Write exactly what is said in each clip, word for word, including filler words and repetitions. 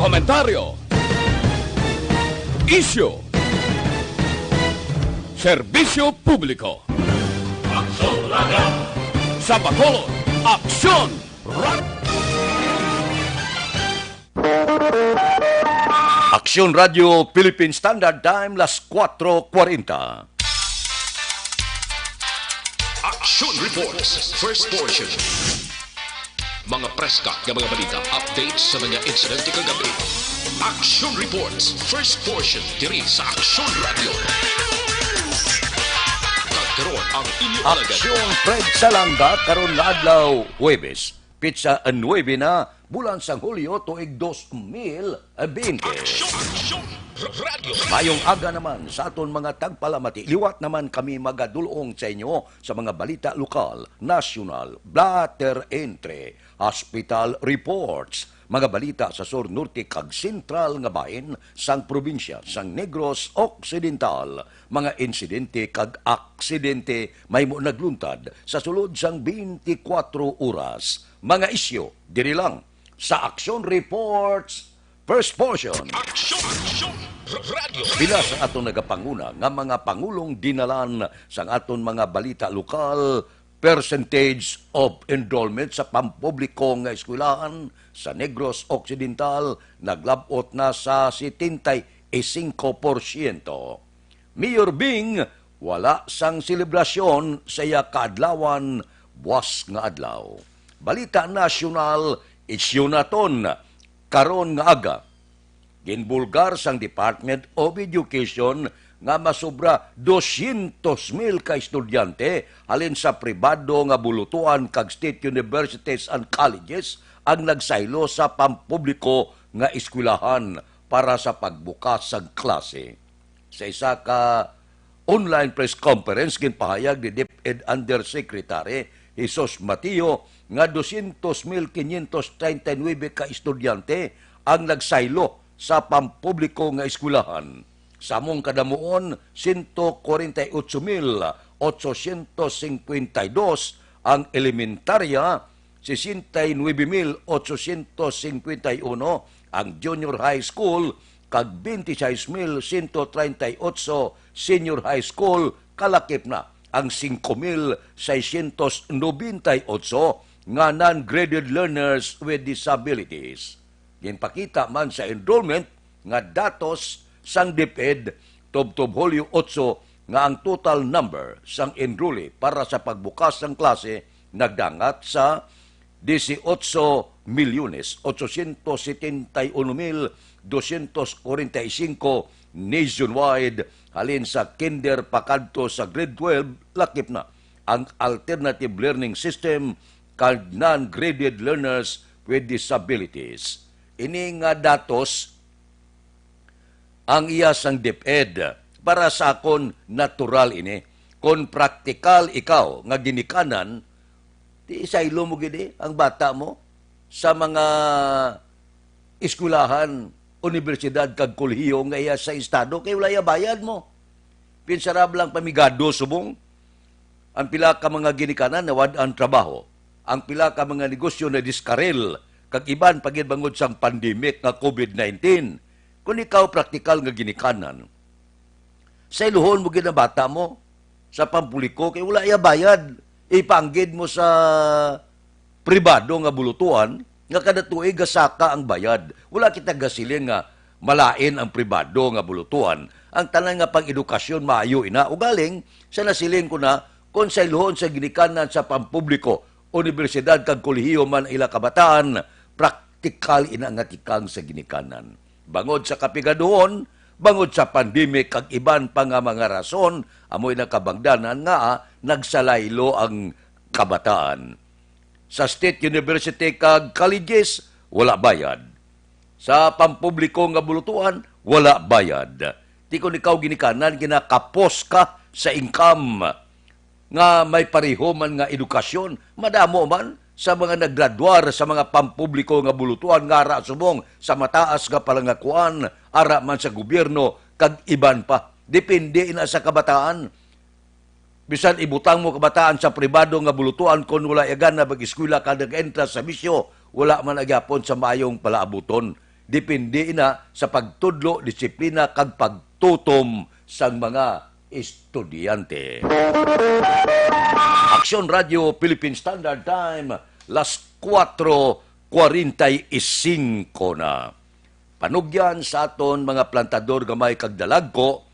Komentaryo. Isyu. Serbisyo publiko. Aksyon Radio. Sa Bacolod, Aksyon Radio. Aksyon Radio Philippine Standard Time, las kuwatro kwarenta. Action Reports, first portion. Mga preska nga mga balita, updates sa mga insidente kagabi. Action Reports, first portion, diri sa Action Radio. Kag karon ang inyo alagad. Aksyon Fred Salanga karon nga adlaw, Huwebes, pitsa nuebe na, bulan sang Hulyo, tuig dos mil bente. Action, Action Radio. Mayong aga naman sa aton mga tagpalamati. Liwat naman kami magadulong sa inyo sa mga balita lokal, nasyonal, blatter entry, hospital reports, mga balita sa sur, norte kag sentral nga bahin sang probinsya sang Negros Occidental, mga insidente kag aksidente mahimo nagluntad sa sulod sang twenty-four oras. Mga isyu diri lang sa Action Reports, first portion. Action, Action Radio. Pila sa aton nagapanguna nga mga pangulong dinalan sang aton mga balita lokal, percentage of enrollment sa pampubliko nga eskwelahan sa Negros Occidental naglab-ot na sa setenta y cinco porsyento. Mayor Bing, wala sang selebrasyon sa iya kaadlawan buwas nga adlaw. Balita nasyonal, isyu naton karon nga aga. Ginbulgar sang Department of Education nga masobra dosyentos mil ka estudyante halin sa pribado nga bulutuan kag state universities and colleges ang nagsaylo sa pampubliko nga eskwelahan para sa pagbukas sang klase. Sa isa ka online press conference, ginpahayag ni DepEd Undersecretary Jesus Mateo nga dosyentos mil quinientos treinta y nuebe ka estudyante ang nagsaylo sa pampubliko nga eskwelahan. Sa among kadamuon, sento kwarenta y otso mil otsosyentos singkwenta y dos ang elementarya, sesenta y nuebe mil otsosyentos singkwenta y uno ang junior high school, kag twenty-six mil sento treinta y otso senior high school, kalakip na ang singko mil seiscientos noventa y otso nga non-graded learners with disabilities. Ginpakita man sa enrollment nga datos sang DepEd tubtob Hulyo otso nga ang total number sang enrollee para sa pagbukas sang klase nagdangat sa dieciocho milyones ochocientos setenta y uno mil doscientos cuarenta y cinco nationwide, halin sa kinder pakadto sa grade twelve, lakip na ang alternative learning system kag non-graded learners with disabilities. Ini nga datos ang iya sang DepEd. Para sa akon, natural ini. Kon praktikal ikaw nga ginikanan, di isaylo mo gid, eh, ang bata mo sa mga eskwelahan, unibersidad kag kolehiyo nga iya sa estado, kay wala iya bayad mo. Pinsarab lang pamigado subong. Ang pila ka mga ginikanan nawad-an trabaho. Ang pila ka mga negosyo nadiskaril, kag iban pa gid bangod sang pandemic nga covid nineteen. Kung ikaw praktikal nga ginikanan, sayluhon mo gid ang bata mo sa pampubliko kay wala iya bayad. Ipanggid mo sa pribado nga bulutuan nga kada tuig gasaka ang bayad. Wala kita gasiling nga malain ang pribado nga bulutuan. Ang tanan nga pang-edukasyon maayo ina. Ugaling, sa nasiling ko na, kung sayluhon sa ginikanan sa pampubliko, unibersidad kag kolehiyo man ang ila kabataan, praktikal ina nga tikang sa ginikanan. Bangod sa kapigaduhon, bangod sa pandemic kag iban pa nga mga rason, amoy nakabangdanan nga nagsalaylo ang kabataan. Sa state university kag colleges, wala bayad. Sa pampubliko nga bulutuan, wala bayad. Ti kon ikaw ginikanan, ginakapos ka sa income nga may pareho man nga edukasyon, madamo man sa mga naggraduar sa mga pampubliko nga bulutuan nga ara subong sa mataas nga palangakuan, ara man sa gobyerno, kag iban pa. Depende ina sa kabataan. Bisan ibutang mo kabataan sa pribado nga bulutuan, kon wala iya gana mag-eskwela kag nag-entra sa bisyo, wala man na gyapon sa maayong palaabuton. depende na sa pagtudlo, disiplina, kag pagtutom sang mga estudyante. Aksyon Radio Philippine Standard Time, las kuwatro kuwarenta y singko na. Panugyan sa aton mga plantador gamay kag dalagko,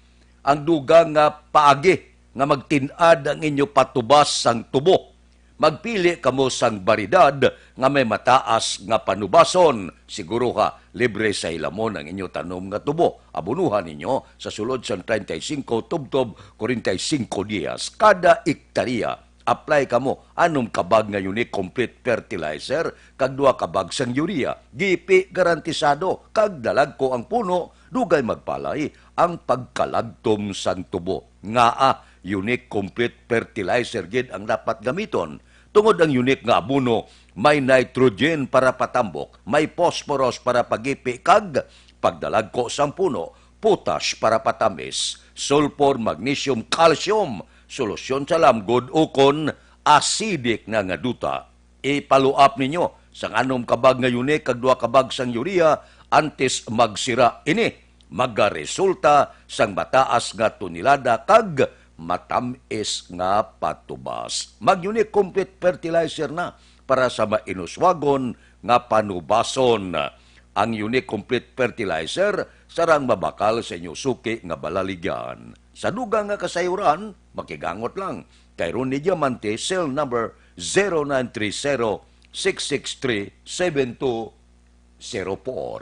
ang dugang nga paagi nga magtin-ad ang inyo patubas sang tubo. Magpili kamo sang baridad nga may mataas nga panubason. Siguro ha, libre sa hilamon ang inyo tanom nga tubo. Abunuhan ninyo sa sulod sang treinta y cinco tubtob, cuarenta y cinco dias kada ektarya. Apply kamo anom ka bag nga Unique Complete Fertilizer kag duha ka bag sang urea. Gipi garantisado kag dalagko ang puno, dugay magpalay ang pagkalagtom sang tubo. Ngaa, Unique Complete Fertilizer gid ang dapat gamiton, tungod ang Unique nga abono may nitrogen para patambok, may phosphorus para pagipi kag pagdalagko sang puno, potash para patamis, sulfur, magnesium, calcium, solusyon sa lamgod ukon acidic na nga duta. Ipaluap ninyo sang anom ka bag nga Unique kag duha ka bag sang urea antes magsira ini. Magaresulta sang mataas nga tonelada kag matam-is nga patubas. Mag-Unique Complete Fertilizer na para sa mainuswagon nga panubason. Ang Unique Complete Fertilizer sarang mabakal sa inyo suki nga balaligyan. Sa dugang nga kasayuran, makigangot lang kay Ronnie Diamante, cell number zero nine three zero, six six three, seven two zero four.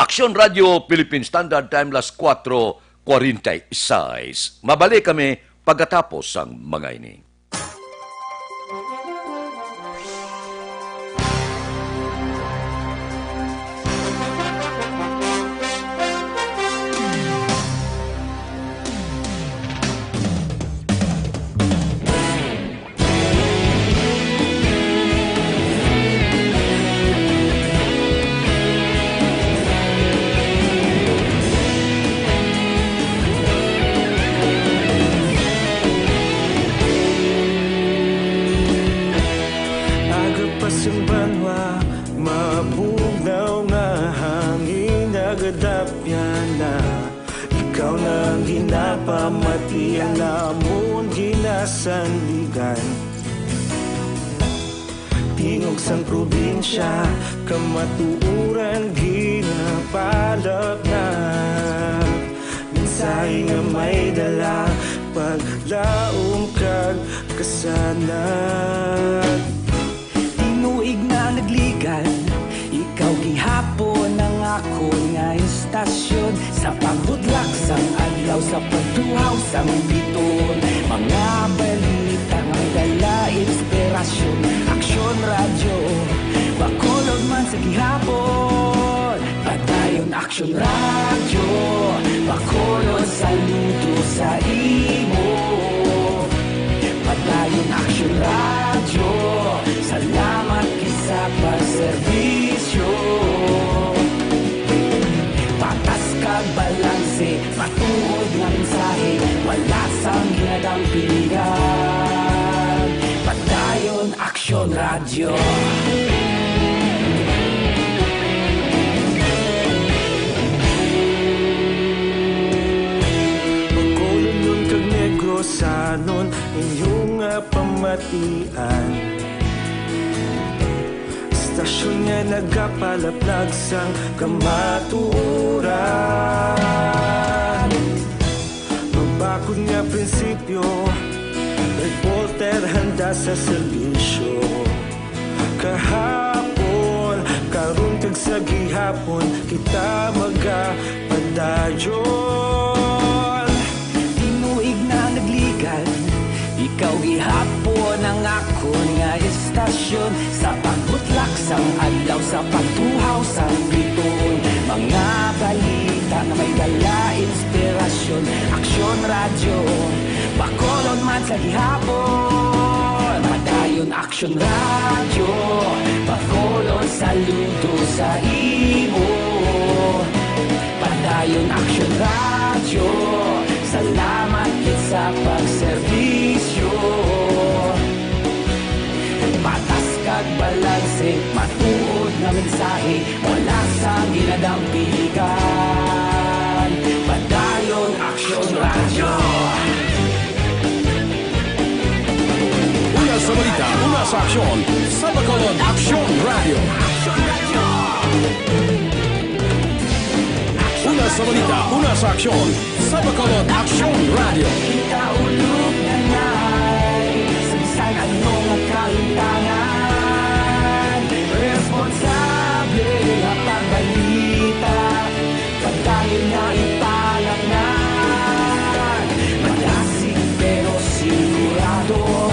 Aksyon Radio Philippine Standard Time, las kuwatro kuwarenta y seis. Mabalik kami pagkatapos sang mga ini. Aga pa sang banwa, mabugnaw nga hangin nagadapyan na. Ikaw na ang ginapamati, ang amon ginasandigan. Tingog sang probinsya, kamatuoran ginapalapnap. Mensahe nga may dala, paglaom kag kasanag. Tinuig na nagligad, ikaw gihapon ang akon nga istasyon. Sa pagbudlak sang adlaw, sa pagtuhaw sang biton, mga balita nga may dala inspirasyon. Aksyon Radyo, Bacolod man sa gihapon. Padayon Aksyon Radyo, Bacolod, saludo sa imo. Padayon Aksyon Radyo, salamat gid sa pagserbisyo. Patas kag balanse, matuod nga mensahe, wala sang ginadampingan. Padayon Aksyon Radyo. Bacolodnon kag Negrosanon, inyo nga pamatian. Istasyon nga nagapalaplag sang kamatuoran. Mabakod nga prinsipyo, reporter handa sa serbisyo. Kahapon, karon kag sa gihapon, kita magapadayon. Tinuig na nagligad, ikaw gihapon ang akon nga istasyon. Sa pagbutlak sang adlaw, sa pagtuhaw sang bituon, mga balita nga may dala inspirasyon. Aksyon Radyo, Bacolod man sa gihapon. Padayon Aksyon Radyo, Bacolod, saludo sa imo. Padayon Aksyon Radyo, salamat gid sa pagserbisyo. Patas kag balanse, Tuod nga mensahe, wala sang ginadampigan. Padayon Aksyon Radyo. Una sa balita, una sa aksyon, sa Bacolod Aksyon Radyo. Una sa balita, una sa aksyon, sa Bacolod Aksyon Radyo. Kita ulog na nai, sa bisan ano nga kahintangan, responsable nga pagbalita, padayon na ipalaknag. Madasig pero sigurado,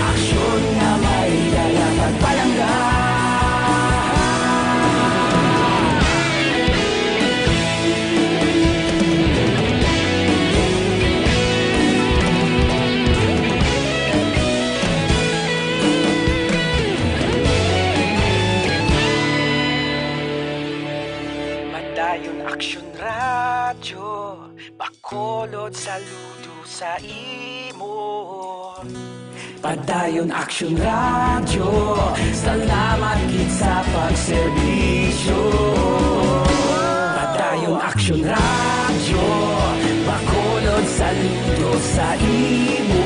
aksyon nga may dala pagpalangga. Padayon Aksyon Radyo, Bacolod, saludo sa imo. Padayon Aksyon Radyo, salamat gid sa pagserbisyo. Padayon Aksyon Radyo, Bacolod, saludo sa imo.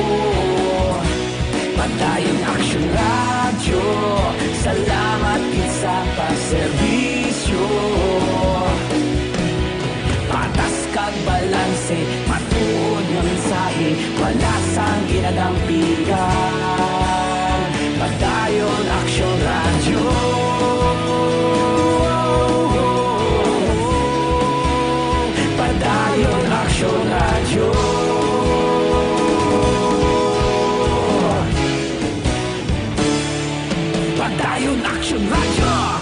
Padayon Aksyon Radyo, salamat gid sa pagserbisyo. Patas kag balanse, matuod nga mensahe, wala sang ginadampigan. Padayon Aksyon Radyo. Padayon Aksyon Radyo. Padayon Aksyon Radyo.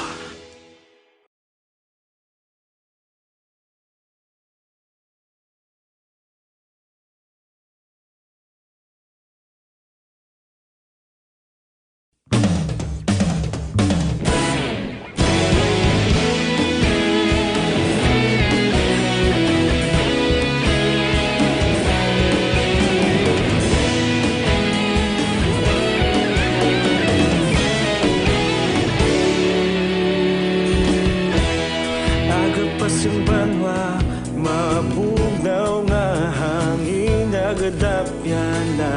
Aga pa sing banwa, mabugnaw nga hangin nagadapyan na.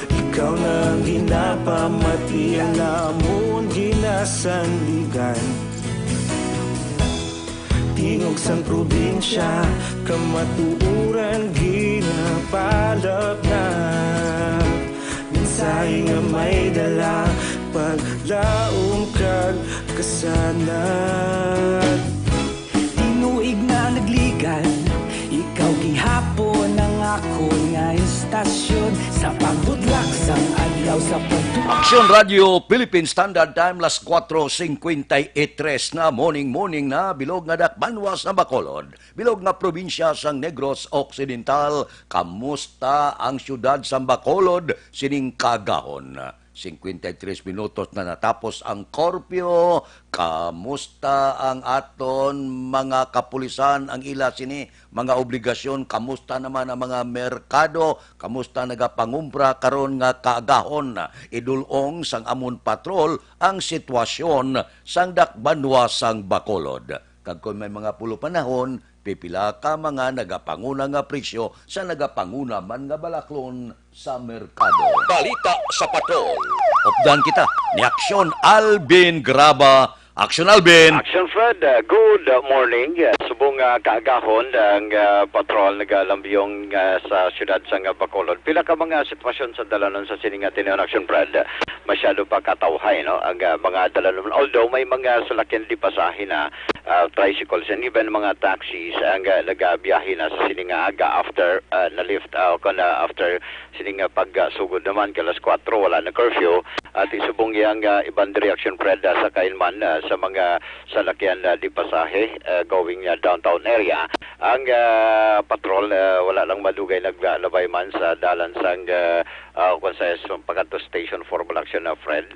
Ikaw na ang ginapamati, ang amon ginasandigan. Tingog sang probinsya, kamatuoran ginapalapnag. Mensahe nga may dala, paglaom kag kasanag. Tinuig na nagligan, ikaw gihapon ang akon nga istasyon. Sa pagbudlak sang adlaw, sa pagtu- Aksyon Radyo Philippine Standard Time, las kuwatro singkwenta y tres na, morning, morning na, bilog nga dakbanwa sa Bacolod, bilog nga probinsya sang Negros Occidental. Kamusta ang siyudad sang Bacolod sining kaagahon? Singkwenta y tres minutos na natapos ang curfew. Kamusta ang aton mga kapulisan, ang ila sini mga obligasyon? Kamusta naman ang mga merkado? Kamusta nagapangumpra karon nga kaagahon? Idul-ong sang amon patrol ang sitwasyon sang dakbanwa sang Bacolod. Kag kon may mga pulo panahon, pipila ka mga nagapanguna nga presyo sa nagapanguna man nga balaklon sa merkado. Balita sa Patrol. Updan kita ni Aksyon Alvin Graba. Aksyon Alvin. Aksyon Fred, uh, good morning. Uh, subong nga kaagahon ang, uh, patrol nagalambyong, uh, sa siyudad sang Bacolod. Pila ka mga sitwasyon sa dalanon sa sini nga tinuon, Aksyon Fred. Uh, masyado pa katawhay, no, ang, uh, mga dalanon. Although may mga salakyan di pasahe na, uh, tricycles and even mga taxis ang, uh, nagabiyahe na sa sini nga aga after, uh, na-lift, uh, o kon, uh, after sini nga pagsugod naman kay alas kuwatro, wala na curfew. At isubong yang, ah, iban diri, Aksyon Fred, ah, sa kain man, ah, sa mga salakyan, ah, di pasahe, ah, going, ah, downtown area. Ang, ah, patrol, ah, wala lang madugay naglabay man sa dalan sang, ah, ah, kung sa, sa pagkadto Station four, Balaction na, Fred.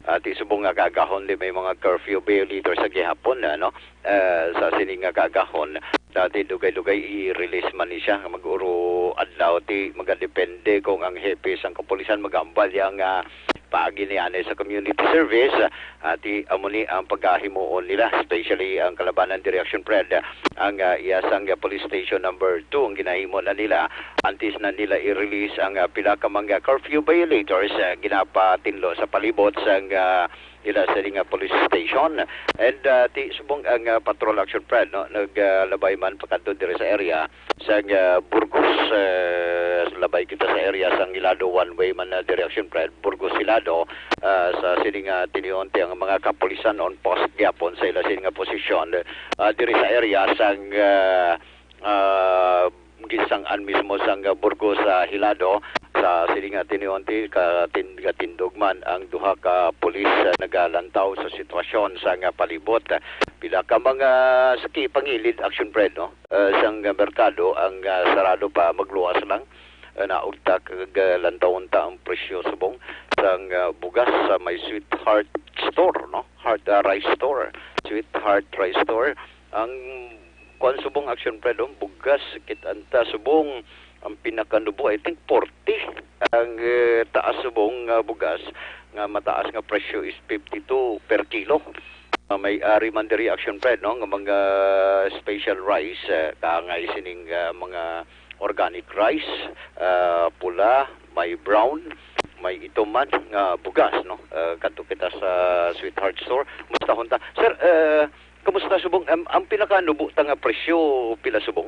At isubong nga kaagahon, di may mga curfew violators sa gihapon, ano, ah, sa sini nga kaagahon. Dati dugay-dugay i-release man ni siya, mag-uro adlaw, ti magadepende kung ang hepe sang kapulisan magambal niya nga paagi ni anay sa community service, ah, ti amo ni ang pagahimuon nila, especially ang kalabanan diri, Action Fred, ang, ah, iya sang, ah, police station number two ang ginahimo na nila antes na nila i-release ang, ah, pila ka mga curfew violators, ah, ginapatinlo sa palibot sang, ah, ila sa nga police station. And, ah, ti subong ang, ah, patrol, Action Fred, no, naglabay man pakadto diri sa area sang, ah, Burgos, ah, labay kita sa area sang Hilado, one way man na direction, Fred, Burgos Hilado, ah, sa sini nga tinion ti ang mga kapulisan on post gyapon sa ila sini nga posisyon, ah, diri sa area sang, ah, ah, gisang-an mismo sang, ah, Burgos sa Hilado, sa sini nga tinion ti katin-, katindog man ang duha ka pulis, ah, nagalantaw sa sitwasyon sa nga palibot. Pila ka mga saki pangilid, Action Fred, no? Ah, sang merkado ang, ah, sarado pa, magluwas lang. Ah, naugta kag, ah, lantawon ta ang presyo subong sang, ah, bugas sa may Sweetheart Store, no? Heart, ah, Rice Store, Sweetheart Rice Store. Ang kuwan subong, Action Fred, oh, bugas, kit-an ta subong ang pinakanubo, I think, forty. Ang, eh, taas subong nga bugas, nga mataas nga presyo is fifty-two per kilo. Ah, may ari man diri, Action Fred, no, nga mga special rice, eh, kaangay sining, ah, mga organic rice, ah, pula, may brown, may itom man nga bugas, no. Ah, kadto kita sa Sweetheart Store. Mustahon ta. Sir, eh, kamusta subong? Ang, ang pinakanubo ta nga presyo, pila subong?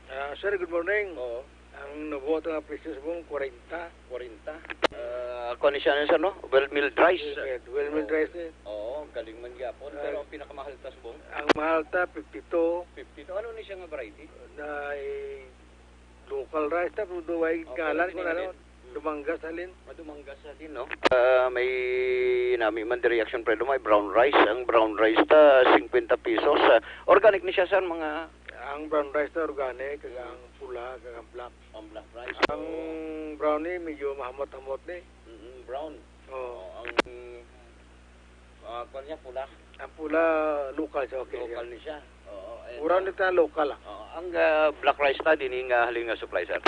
Ah, sir, good morning. Oo. Ang nubo ta nga presyo subong, kwarenta. Kwarenta. Ah, kuwan ni siya, ano, sir, no? Well milled rice. Yes, sir. Well milled Oo. rice, eh. Oo, galing man gyapon. Ah. Pero ang pinakamahal ta subong? Ang mahal ta, fifty-two. Fifty-two. Ano ni siya nga variety? Na, eh, local rice ta, pero duway Oh, ngalan pero ko na, sinirin. no? Mm. Dumangas, halin. Ah, Dumangas sa din, no? Ah, may nami man diri, Action Fred, may brown rice. Ang brown rice ta, fifty pesos. Ah, organic ni siya, sir, mga Ang brown rice ta organic, kag ang pula, kag ang black. Ang black rice. Ang brown ni medyo mahamot-hamot ni. Mm, brown. Oo. Oh, ang, ah, kwan niya, pula. Ang pula, local siya, okay Local siya. ni siya. Oo, and, Pura ah, ni ta local, ah. Oo, ang, ah, black rice ta, dini nga halin nga supply, sir?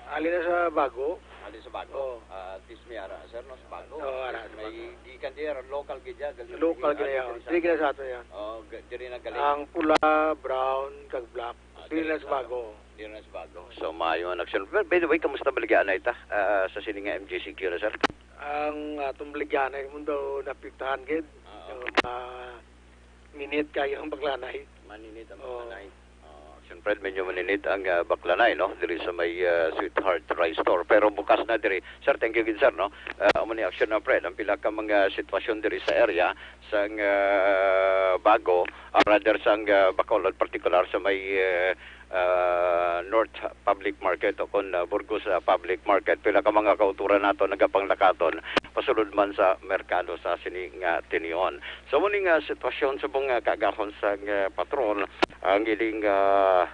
Halin na sa Bago. Halin sa Bago? Oo. Ah, Tismi ara, sir, no? Sa Bago. Oo, ara, sa May Bago. gikan di, ara, local gid ya, galing Local diri, gid ah, ya. diri sa Diri gid sa ato yan. Oh, ga-, diri na galing. Ang pula, brown, kag black. Ah, Diri diri na sa sa Bago. Diri na sa Bago. So, maayo ang aksyon. Well, by the way, kamusta baligya anay ta, ah, sa sini nga M J C Q na, sir? Ang atong baligya anay mo daw napiktahan gid. Oo. Yung, ah, minit kayo ang baklanay. Maninit ang Oo. baklanay. Oo, Action Fred, medyo maninit ang, ah, baklanay, no? Diri sa may, ah, Sweetheart Rice Store. Pero bukas na diri. Sir, thank you gid, sir, no? Ah, amo ni Action na, Fred. Ang pila ka mga sitwasyon diri sa area, sang, ah, Bago, ah, rather sang, ah, Bacolod, partikular sa may, ah, ah, North Public Market o kon, ah, Burgos, ah, Public Market. Pila ka mga kauturan nato nagapanglakaton pasulod man sa merkado sa sini nga tinion. Sa muni nga sitwasyon subong nga kaagahon sang, ah, patrol, ang ining, ah,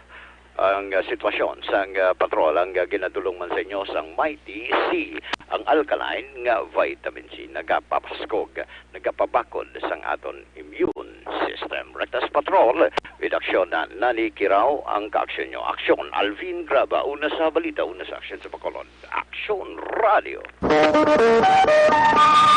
ang, ah, sitwasyon sang, ah, patrol ang, ah, ginadulong man sa inyo sang Mighty C, ang alkaline nga vitamin C, nagapapaskog, nagapabakod sang aton immune system. Rectas Patrol, with aksyon na Nani Kirao ang kaaksyon nyo. Aksyon, Alvin Graba, una sa balita, una sa aksyon sa Bacolod. Aksyon Radio.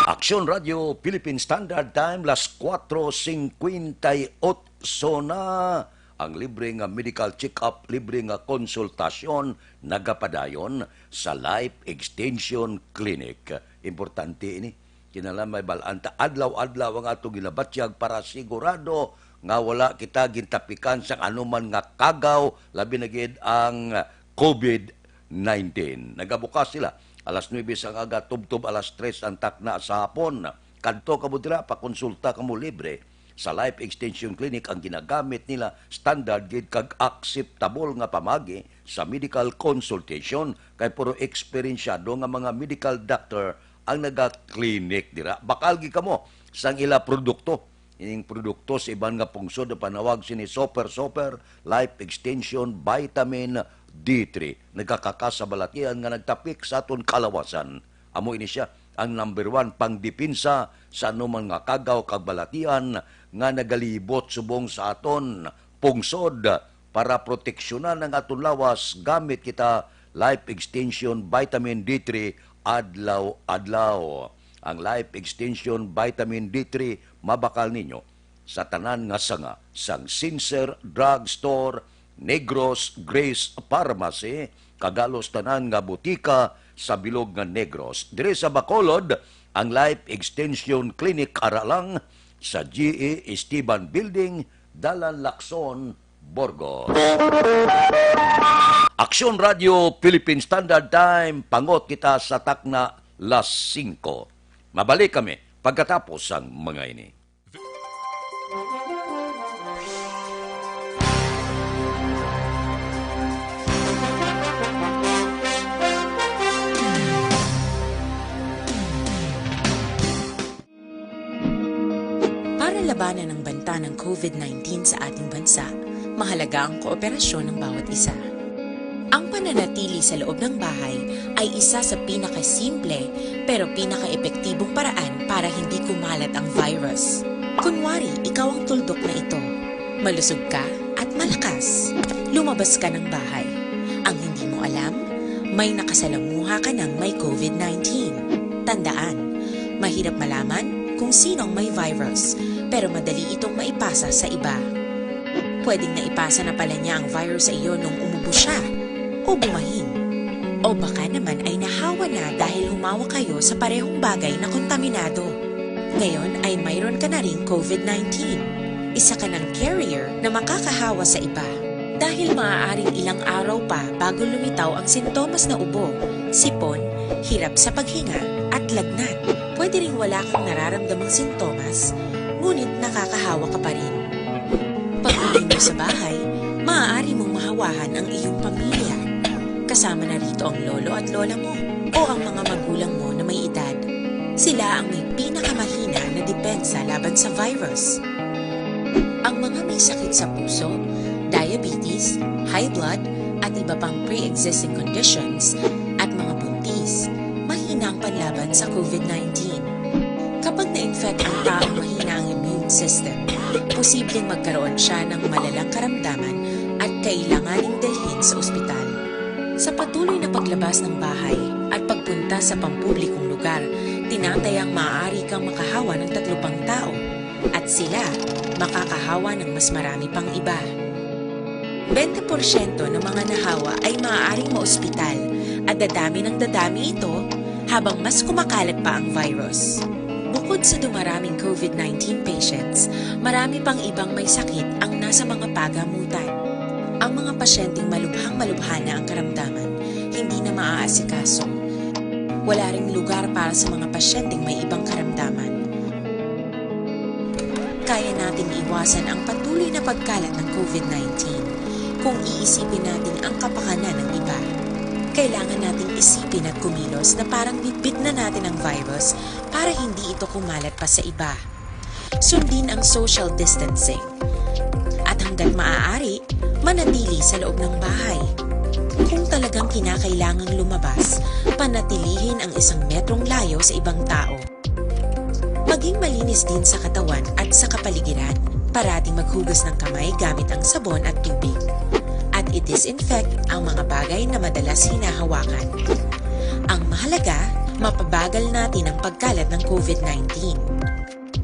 Aksyon Radio, Philippine Standard Time, las cuatro cincuenta y ocho na. Ang libre nga medical check-up, libre nga konsultasyon, nagapadayon sa Life Extension Clinic. Importante ini. Kinahanglan may bal-an ta. Adlaw-adlaw ang atong ginabatyag para sigurado nga wala kita gintapikan sang anuman nga kagaw, labi na gid ang covid nineteen. Nagabukas sila alas nuebe sang aga, tubtob alas tres ang takna sa hapon. Kadto kamo dira, pakonsulta kamo libre. Sa Life Extension Clinic ang ginagamit nila, standard gid kag akseptable nga pamaagi sa medical consultation, kay puro eksperensyado nga mga medical doctor ang naga-clinic dira. Bakal gid kamo sang ila produkto. Ining produkto sa iban nga pungsod ang panawag sini Super Super Life Extension Vitamin D three. Nagakakas sa balatian nga nagtapik sa aton kalawasan. Amo ini sia ang number one pangdepensa sa anuman nga kagaw kag balatian nga nagalibot subong sa aton pungsod. Para proteksyonan ang aton lawas, gamit kita Life Extension Vitamin D three adlaw-adlaw. Ang Life Extension Vitamin D three mabakal ninyo sa tanan nga sanga sang Sincere Drug Store, Negros Grace Pharmacy, kag halos tanan nga butika sa bilog nga Negros. Diri sa Bacolod, ang Life Extension Clinic ara lang sa G E Esteban Building, Dalan Lacson, Burgos. Aksyon Radio Philippine Standard Time, pangot kita sa takna las singko. Mabalik kami pagkatapos sang mga ini. Para labanan ang banta ng COVID nineteen sa ating bansa, mahalaga ang kooperasyon ng bawat isa. Ang pananatili sa loob ng bahay ay isa sa pinakasimple pero pinakaepektibong paraan para hindi kumalat ang virus. Kunwari, ikaw ang tuldok na ito. Malusog ka at malakas. Lumabas ka ng bahay. Ang hindi mo alam, may nakasalamuha ka ng may COVID nineteen. Tandaan, mahirap malaman kung sino ang may virus, pero madali itong maipasa sa iba. Pwedeng naipasa na pala niya ang virus sa iyo nung umubo siya o bumahin. O baka naman ay nahawa na dahil humawa kayo sa parehong bagay na kontaminado. Ngayon ay mayroon ka na ring COVID nineteen. Isa ka ng carrier na makakahawa sa iba. Dahil maaaring ilang araw pa bago lumitaw ang sintomas na ubo, sipon, hirap sa paghinga, at lagnat. Pwede ring wala kang nararamdamang sintomas, ngunit nakakahawa ka pa rin. Pag-uwi mo sa bahay, maaari mong mahawahan ang iyong pamilya. Kasama na rito ang lolo at lola mo o ang mga magulang mo na may edad. Sila ang may pinakamahina na depensa laban sa virus. Ang mga may sakit sa puso, diabetes, high blood, at iba pang pre-existing conditions, at mga buntis, mahina ang panlaban sa COVID nineteen. Kapag na-infect ang taong mahina ang immune system, posibleng magkaroon siya ng malalang karamdaman at kailanganing dalhin sa ospital. Sa patuloy na paglabas ng bahay at pagpunta sa pampublikong lugar, tinatayang maaari kang makahawa ng tatlo pang tao, at sila makakahawa ng mas marami pang iba. Bente porsyento ng mga nahawa ay maaaring maospital at dadami ng dadami ito habang mas kumakalat pa ang virus. Bukod sa dumaraming COVID nineteen patients, marami pang ibang may sakit ang nasa mga pagamutan. Ang mga pasyenteng malubhang-malubha na ang karamdaman, hindi na maaasikaso. Wala ring lugar para sa mga pasyenteng may ibang karamdaman. Kaya nating iwasan ang patuloy na pagkalat ng COVID nineteen kung iisipin natin ang kapakanan ng iba. Kailangan nating isipin at kumilos na parang bitbit na natin ang virus para hindi ito kumalat pa sa iba. Sundin ang social distancing. At hanggat maaari, manatili sa loob ng bahay. Kung talagang kinakailangang lumabas, panatilihin ang isang metrong layo sa ibang tao. Maging malinis din sa katawan at sa kapaligiran. Parating maghugas ng kamay gamit ang sabon at tubig. At i-disinfect ang mga bagay na madalas hinahawakan. Ang mahalaga, mapabagal natin ang pagkalat ng COVID nineteen.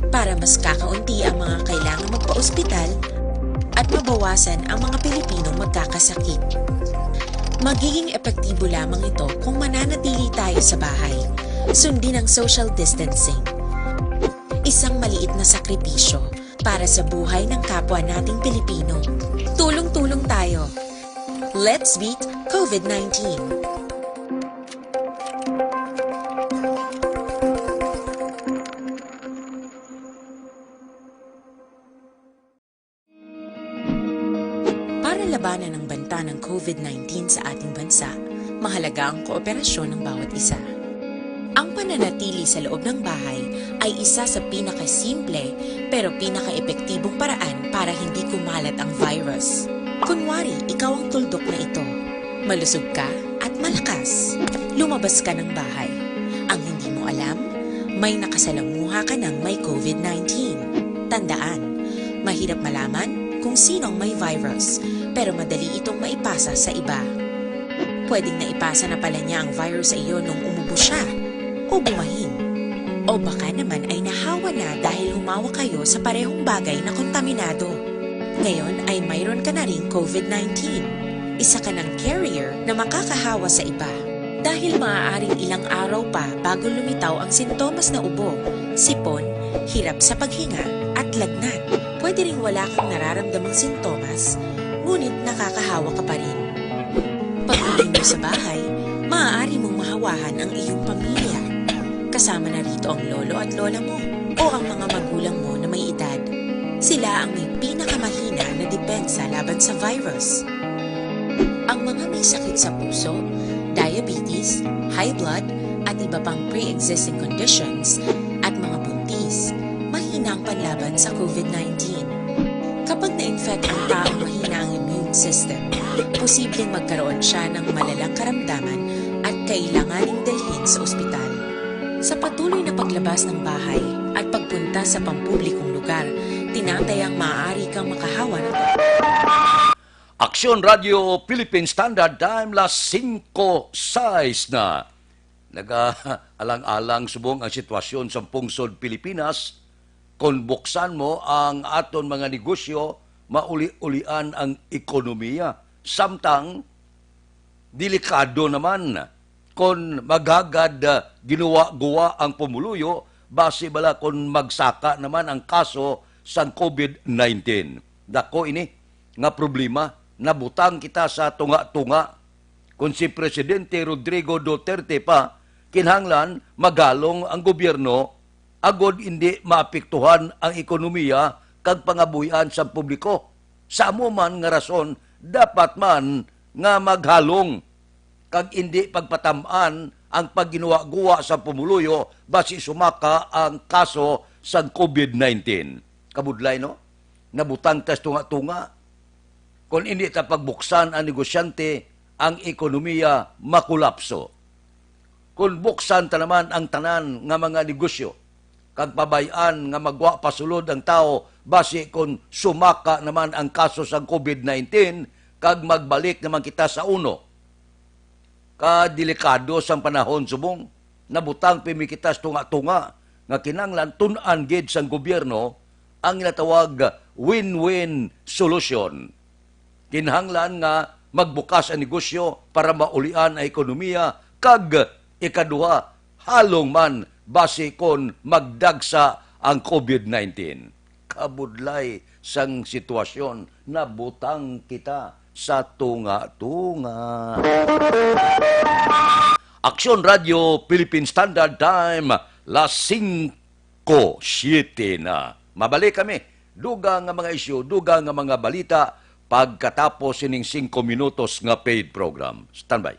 Para mas kakaunti ang mga kailangang magpa-ospital at mabawasan ang mga Pilipinong magkakasakit. Magiging epektibo lamang ito kung mananatili tayo sa bahay. Sundin ang social distancing. Isang maliit na sakripisyo para sa buhay ng kapwa nating Pilipino. Tulong-tulong tayo. Let's beat COVID nineteen. Para labanan ang banta ng COVID nineteen sa ating bansa, mahalaga ang kooperasyon ng bawat isa. Ang pananatili sa loob ng bahay ay isa sa pinakasimple pero pinakaepektibong paraan para hindi kumalat ang virus. Kunwari, ikaw ang tuldok na ito. Malusog ka at malakas. Lumabas ka ng bahay. Ang hindi mo alam, may nakasalamuha ka ng may COVID nineteen. Tandaan, mahirap malaman kung sino ang may virus, pero madali itong maipasa sa iba. Pwedeng naipasa na pala niya ang virus sa iyo nung umubo siya o bumahin. O baka naman ay nahawa na dahil humawak kayo sa parehong bagay na kontaminado. Ngayon ay mayroon ka na ring covid nineteen. Isa ka ng carrier na makakahawa sa iba. Dahil maaaring ilang araw pa bago lumitaw ang sintomas na ubo, sipon, hirap sa paghinga, at lagnat. Pwede ring wala kang nararamdamang sintomas, ngunit nakakahawa ka pa rin. Pag-uwi mo sa bahay, maaari mong mahawahan ang iyong pamilya. Kasama na rito ang lolo at lola mo o ang mga magulang mo na may edad. Sila ang may pinakamahina na depensa laban sa virus. Ang mga may sakit sa puso, diabetes, high blood, at iba pang pre-existing conditions, at mga buntis, mahina ang panlaban sa covid nineteen. Kapag na-infect ang taong mahina ang immune system, posibleng magkaroon siya ng malalang karamdaman at kailanganing dalhin sa ospital. Sa patuloy na paglabas ng bahay at pagpunta sa pampublikong lugar, tinatayang maaari kang makahawa ng Aksyon Radio Philippine Standard Time, las singko sais na. Nagaalang-alang subong ang sitwasyon sa pungsod Pilipinas. Kon buksan mo ang aton mga negosyo, mauli-ulian ang ekonomiya. Samtang, delikado naman kon maghagad, ah, ginuwa-guwa ang pumuluyo, basi bala kon magsaka naman ang kaso sang covid nineteen. Dako ini nga problema, nabutang kita sa tunga-tunga. Kon si Presidente Rodrigo Duterte pa, kinahanglan maghalong ang gobyerno agod indi maapektuhan ang ekonomiya kag pangabuhian sang publiko. Sa amo man nga rason, dapat man nga maghalong kag indi pagpatam-an ang pagginuwa-guwa sa pumuluyo basi sumaka ang kaso sang covid nineteen. Kabudlay, no? Nabutang tas tunga-tunga. Kon indi ta pagbuksan ang negosyante, ang ekonomiya makolapso. Kon buksan ta naman ang tanan nga mga negosyo, kag pabay-an nga magwa pasulod ang tawo, basi kon sumaka naman ang kaso sang covid nineteen, kag magbalik naman kita sa uno. Kadelikado sang panahon subong nabutang pimi kita sa tunga-tunga nga kinahanglan tun-an gid sang gobyerno ang ginatawag win-win solution. Kinahanglan nga magbukas ang negosyo para maulian ang ekonomiya, kag ikaduha, halong man basi kon magdagsa ang covid nineteen. Kabudlay sang sitwasyon, nabutang kita sa tunga-tunga. Aksyon Radio Philippine Standard Time, las singko siyete na. Mabalik kami. Dugang nga mga isyu, dugang nga mga balita, pagkatapos sining singko minutos nga paid program. Standby.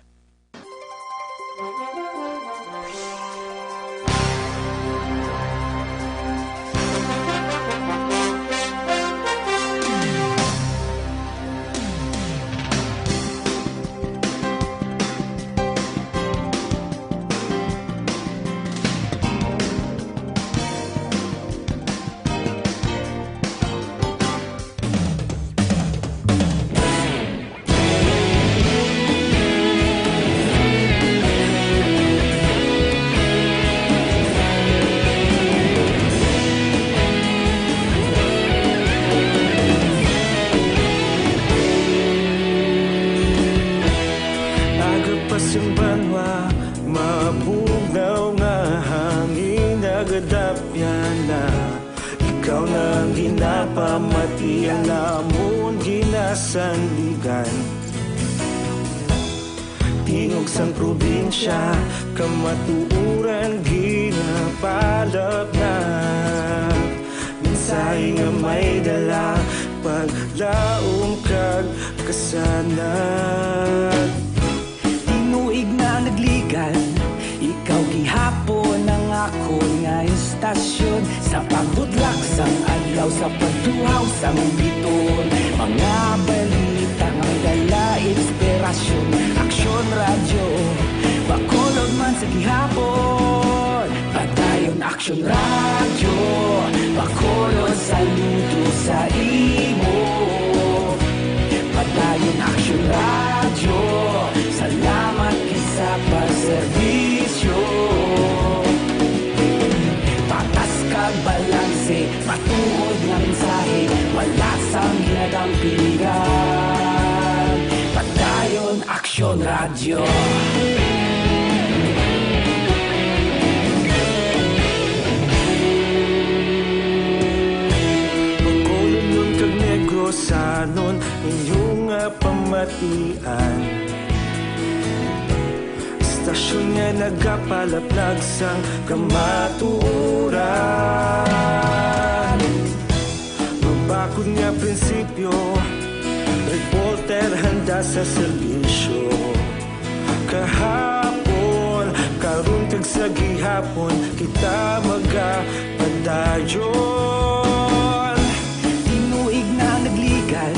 Nagapas ang banwa, mabugnaw nga hangin nagadapyan na. Ikaw na ang ginapamati, ang amon ginasandigan. Tingog sang probinsya, kamatuoran ginapalapnap. Mensahe nga may dala, paglaom kag kasanag. Tinuig na nagligan, ikaw gihapon ang akon nga istasyon. Sa pagbutlak sang adlaw, sa pagtuhaw sang biton, mga balita nga dala inspirasyon. Aksyon Radyo, Bacolod man sa gihapon. Padayon Aksyon Radyo, Bacolod, saludo sa imo. Pilihan, Padayon Aksyon Radyo. Bacolodnon kag Negrosanon, inyo nga pamatian. Estasyon nga nagapalaplag sang kamatuoran. Mabakod nga prinsipyo, reporter handa sa serbisyo. Kahapon, karon kag sa gihapon, kita magapadayon. Tinuig na nagligan,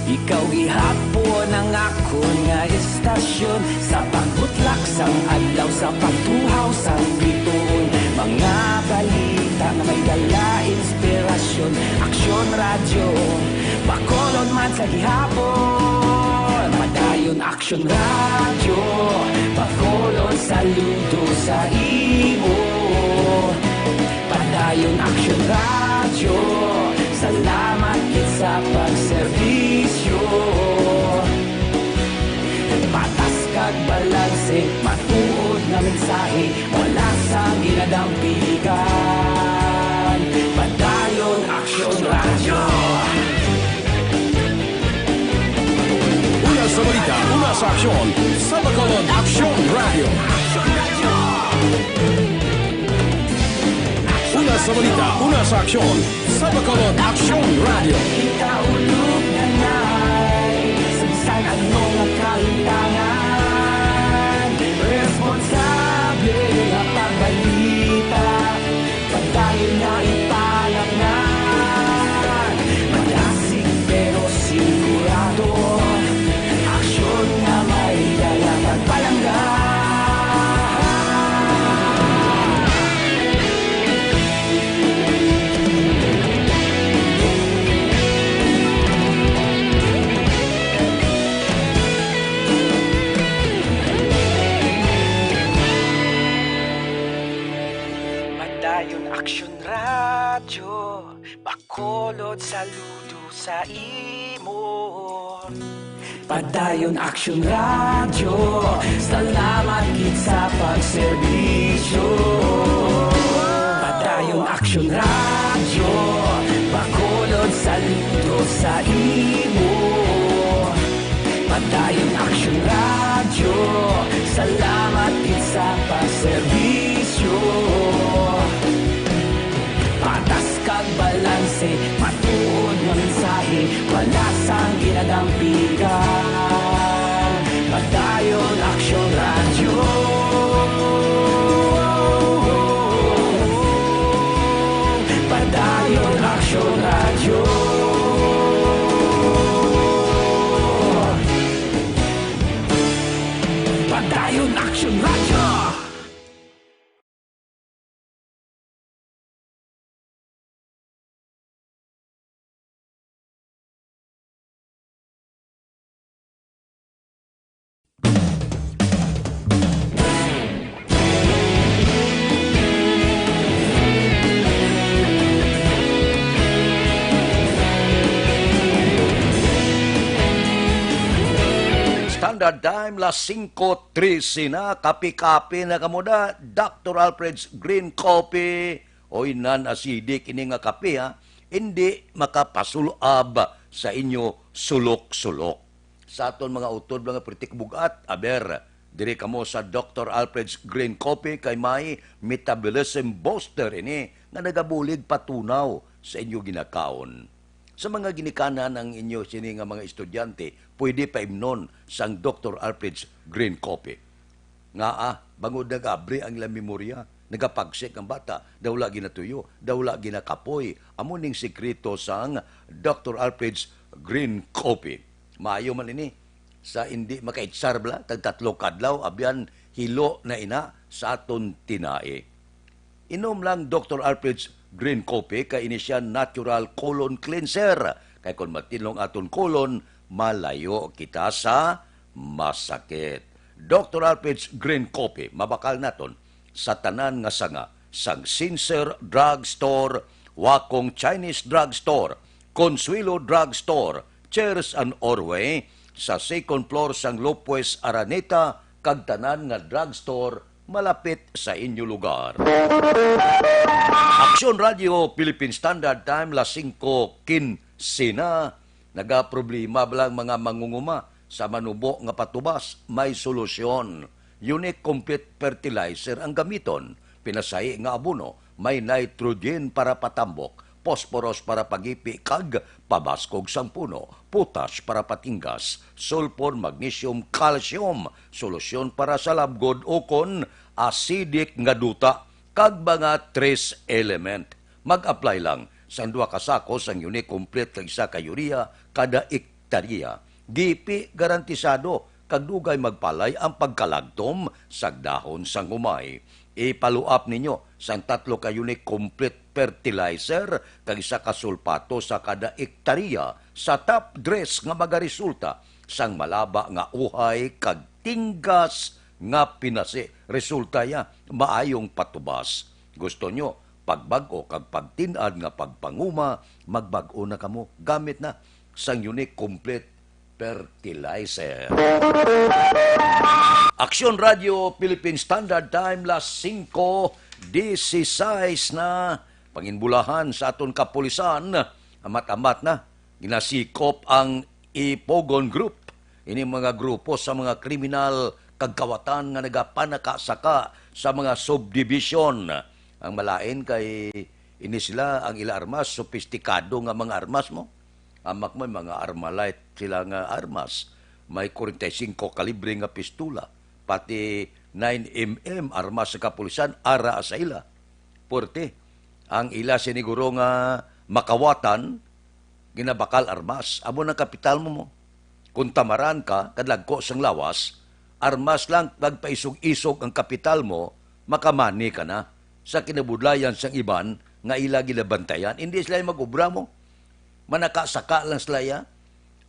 ikaw gihapon ang akon nga estasyon. Sa pagbutlak sang adlaw, sa pagtuhaw sang bituon, mga balita nga may dala inspirasyon. Aksyon Radyo, Bacolod man sa gihapon. Padayon Aksyon Radyo, Bacolod saludo sa imo. Padayon Aksyon Radyo, salamat gid sa pagserbisyo. Patas kag balanse, matuod nga mensahe, wala sang ginadampigan. Padayon Aksyon Radyo. Una sa balita, una sa aksyon, sa Bacolod Aksyon Radyo. Una sa balita, una sa aksyon, sa Bacolod Aksyon Radyo. Kita ulog na nay, sa bisan ano nga kahintangan, responsable nga pagbalita, padayon nga ipalapnan. Madasig pero sigurado, aksyon nga may dala kag palangga. Padayon Aksyon Radyo, Bacolod saludo sa imo. Padayon Aksyon Radyo, salamat gid sa pagserbisyo. Padayon Aksyon Radyo, Bacolod saludo sa imo. Padayon Aksyon Radyo, salamat gid sa pagserbisyo. Patas kag balanse, matuod nga mensahe, wala sang ginadampigan. Padayon Aksyon Radyo. Padayon Aksyon Radyo. Padayon Aksyon Radyo. Standard Time, las singko trese na. Kape-kape na kamo da, Doctor Alfred's Green Coffee. Oy, non-acidic ini nga kape, ha. Indi makapasul-ab sa inyo sulok-sulok. Sa aton mga utod, mga puwerteng bug-at, aber, diri kamo sa Doctor Alfred's Green Coffee kay may metabolism booster ini nga nagabulig patunaw sa inyo ginakaon. Sa mga ginikanan ang inyo sini nga mga estudyante, pwede paimnon sang Doctor Alfred's Green Coffee. Ngaa, bangod nag-abri ang ilang memorya, nagapagsik ang bata, daw wala ginatuyo, daw wala ginakapoy. Amo ning sikreto sang Doctor Alfred's Green Coffee. Maayo man ini sa indi makaitsar bala, tag tatlo ka adlaw, abyan hilo na ina sa aton tinai. Inom lang Doctor Alfred's Green Coffee kay ini sia natural colon cleanser. Kay kon matinlong aton colon, malayo kita sa masakit. Doctor Alfred's Green Coffee, mabakal naton sa tanan nga sanga, sang Sincere Drug Store, Wakong Chinese Drug Store, Consuelo Drug Store, Chairs and Orway sa second floor sang Lopez Araneta kag tanan nga drugstore malapit sa inyo lugar. Aksyon Radio, Philippine Standard Time, las singko kinse na. Nagaproblema ba lang mga mangunguma sa manubo nga patubas? May solusyon. Unique Complete Fertilizer ang gamiton. Pinasahi nga abono, may nitrogen para patambok, phosphorus para pagipi kag pabaskog sang puno, potash para patinggas, sulfur, magnesium, calcium, solusyon para sa labgod ukon acidic nga duta, kag mga trace element. Mag-apply lang sang duha ka sako sang Unique Complete kag isa ka urea kada hektarya. Gipi garantisado kag dugay magpalay ang pagkalagtom sa dahon sang humay. Ipaluap ninyo sang tatlo ka Unique Complete Fertilizer kag isa ka sulpato sa kada hektarya sa top dress nga magaresulta sang malaba nga uhay kag tinggas nga pinasi. Resulta ya, maayong patubas. Gusto nyo pagbag-o kag pagtin-ad nga pagpanguma? Magbag-o na kamo gamit na sang Unique Complete Fertilizer. Aksyon Radio Philippine Standard Time, las singko disisais na. Panginbulahan sa aton kapulisan, amat-amat na ginasikop ang Ipogon Group. Ini mga grupo sa mga kriminal kag kawatan nga nagapanakasaka sa mga subdivision. Ang malain kay ini sila, ang ila armas, sopistikado nga mga armas mo. Amak, may mga Armalite sila nga armas. May forty-five kalibre nga pistola, pati nine M M armas sa kapulisan ara sa ila. Puwerte. Ang ila siniguro nga makawatan, ginabakal armas. Amo nang kapital mo, mo. Kung tamaran ka, kadlagko sang lawas, armas lang, pagpaisog-isog ang kapital mo, makamani ka na. Sa kinabudlayan sang iban nga ila ginabantayan, hindi sila mag-obra mo. Manakasaka lang sila ya.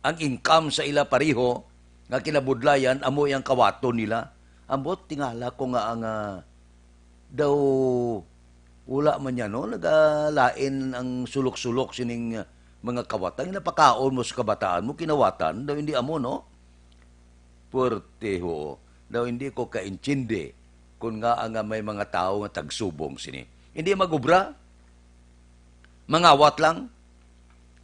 Ang income sa ila pareho nga kinabudlayan amo ang kawaton nila. Ambot, tingala ko nga ang, ah, daw wala man niya, no? Nagalain ang sulok-sulok sining, ah, mga kawatan. Napakaon mo sa kabataan mo, kinawatan, daw hindi amo, no? Puwerte, ho. Daw hindi ko kaintindi kung ngaa nga may mga tawo nga tagsubong sini. Hindi mag-obra, mangawat lang.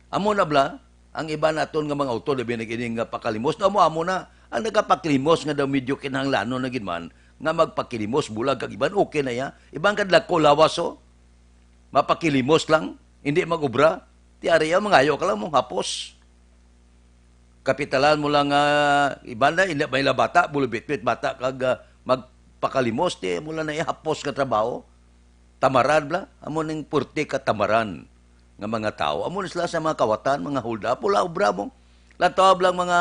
Amo na bala, ang iba naton nga mga utod, labi na gid nga pakalimos, daw amo, amo na. Ang nagapakalimos nga daw medyo kinahanglanon na gid man, nga magpakilimos, bulag kag iban, okay na ya. Iban kadlagko lawas, oh. Mapakilimos lang, hindi mag-obra. Ti ari ya, mangayo ka lang mo, hapos. Kapitalan mo lang, ah, iban na, ina-, may la bata, bulubitbit bata, kag, ah, magpakalimos, ti mo lang na ihapos nga trabaho. Tamaran bala, amo ning puwerte ka tamaran nga mga tawo. Amo na sila sa mga kawatan, mga hold up, wala obra mo. Lantaw lang mga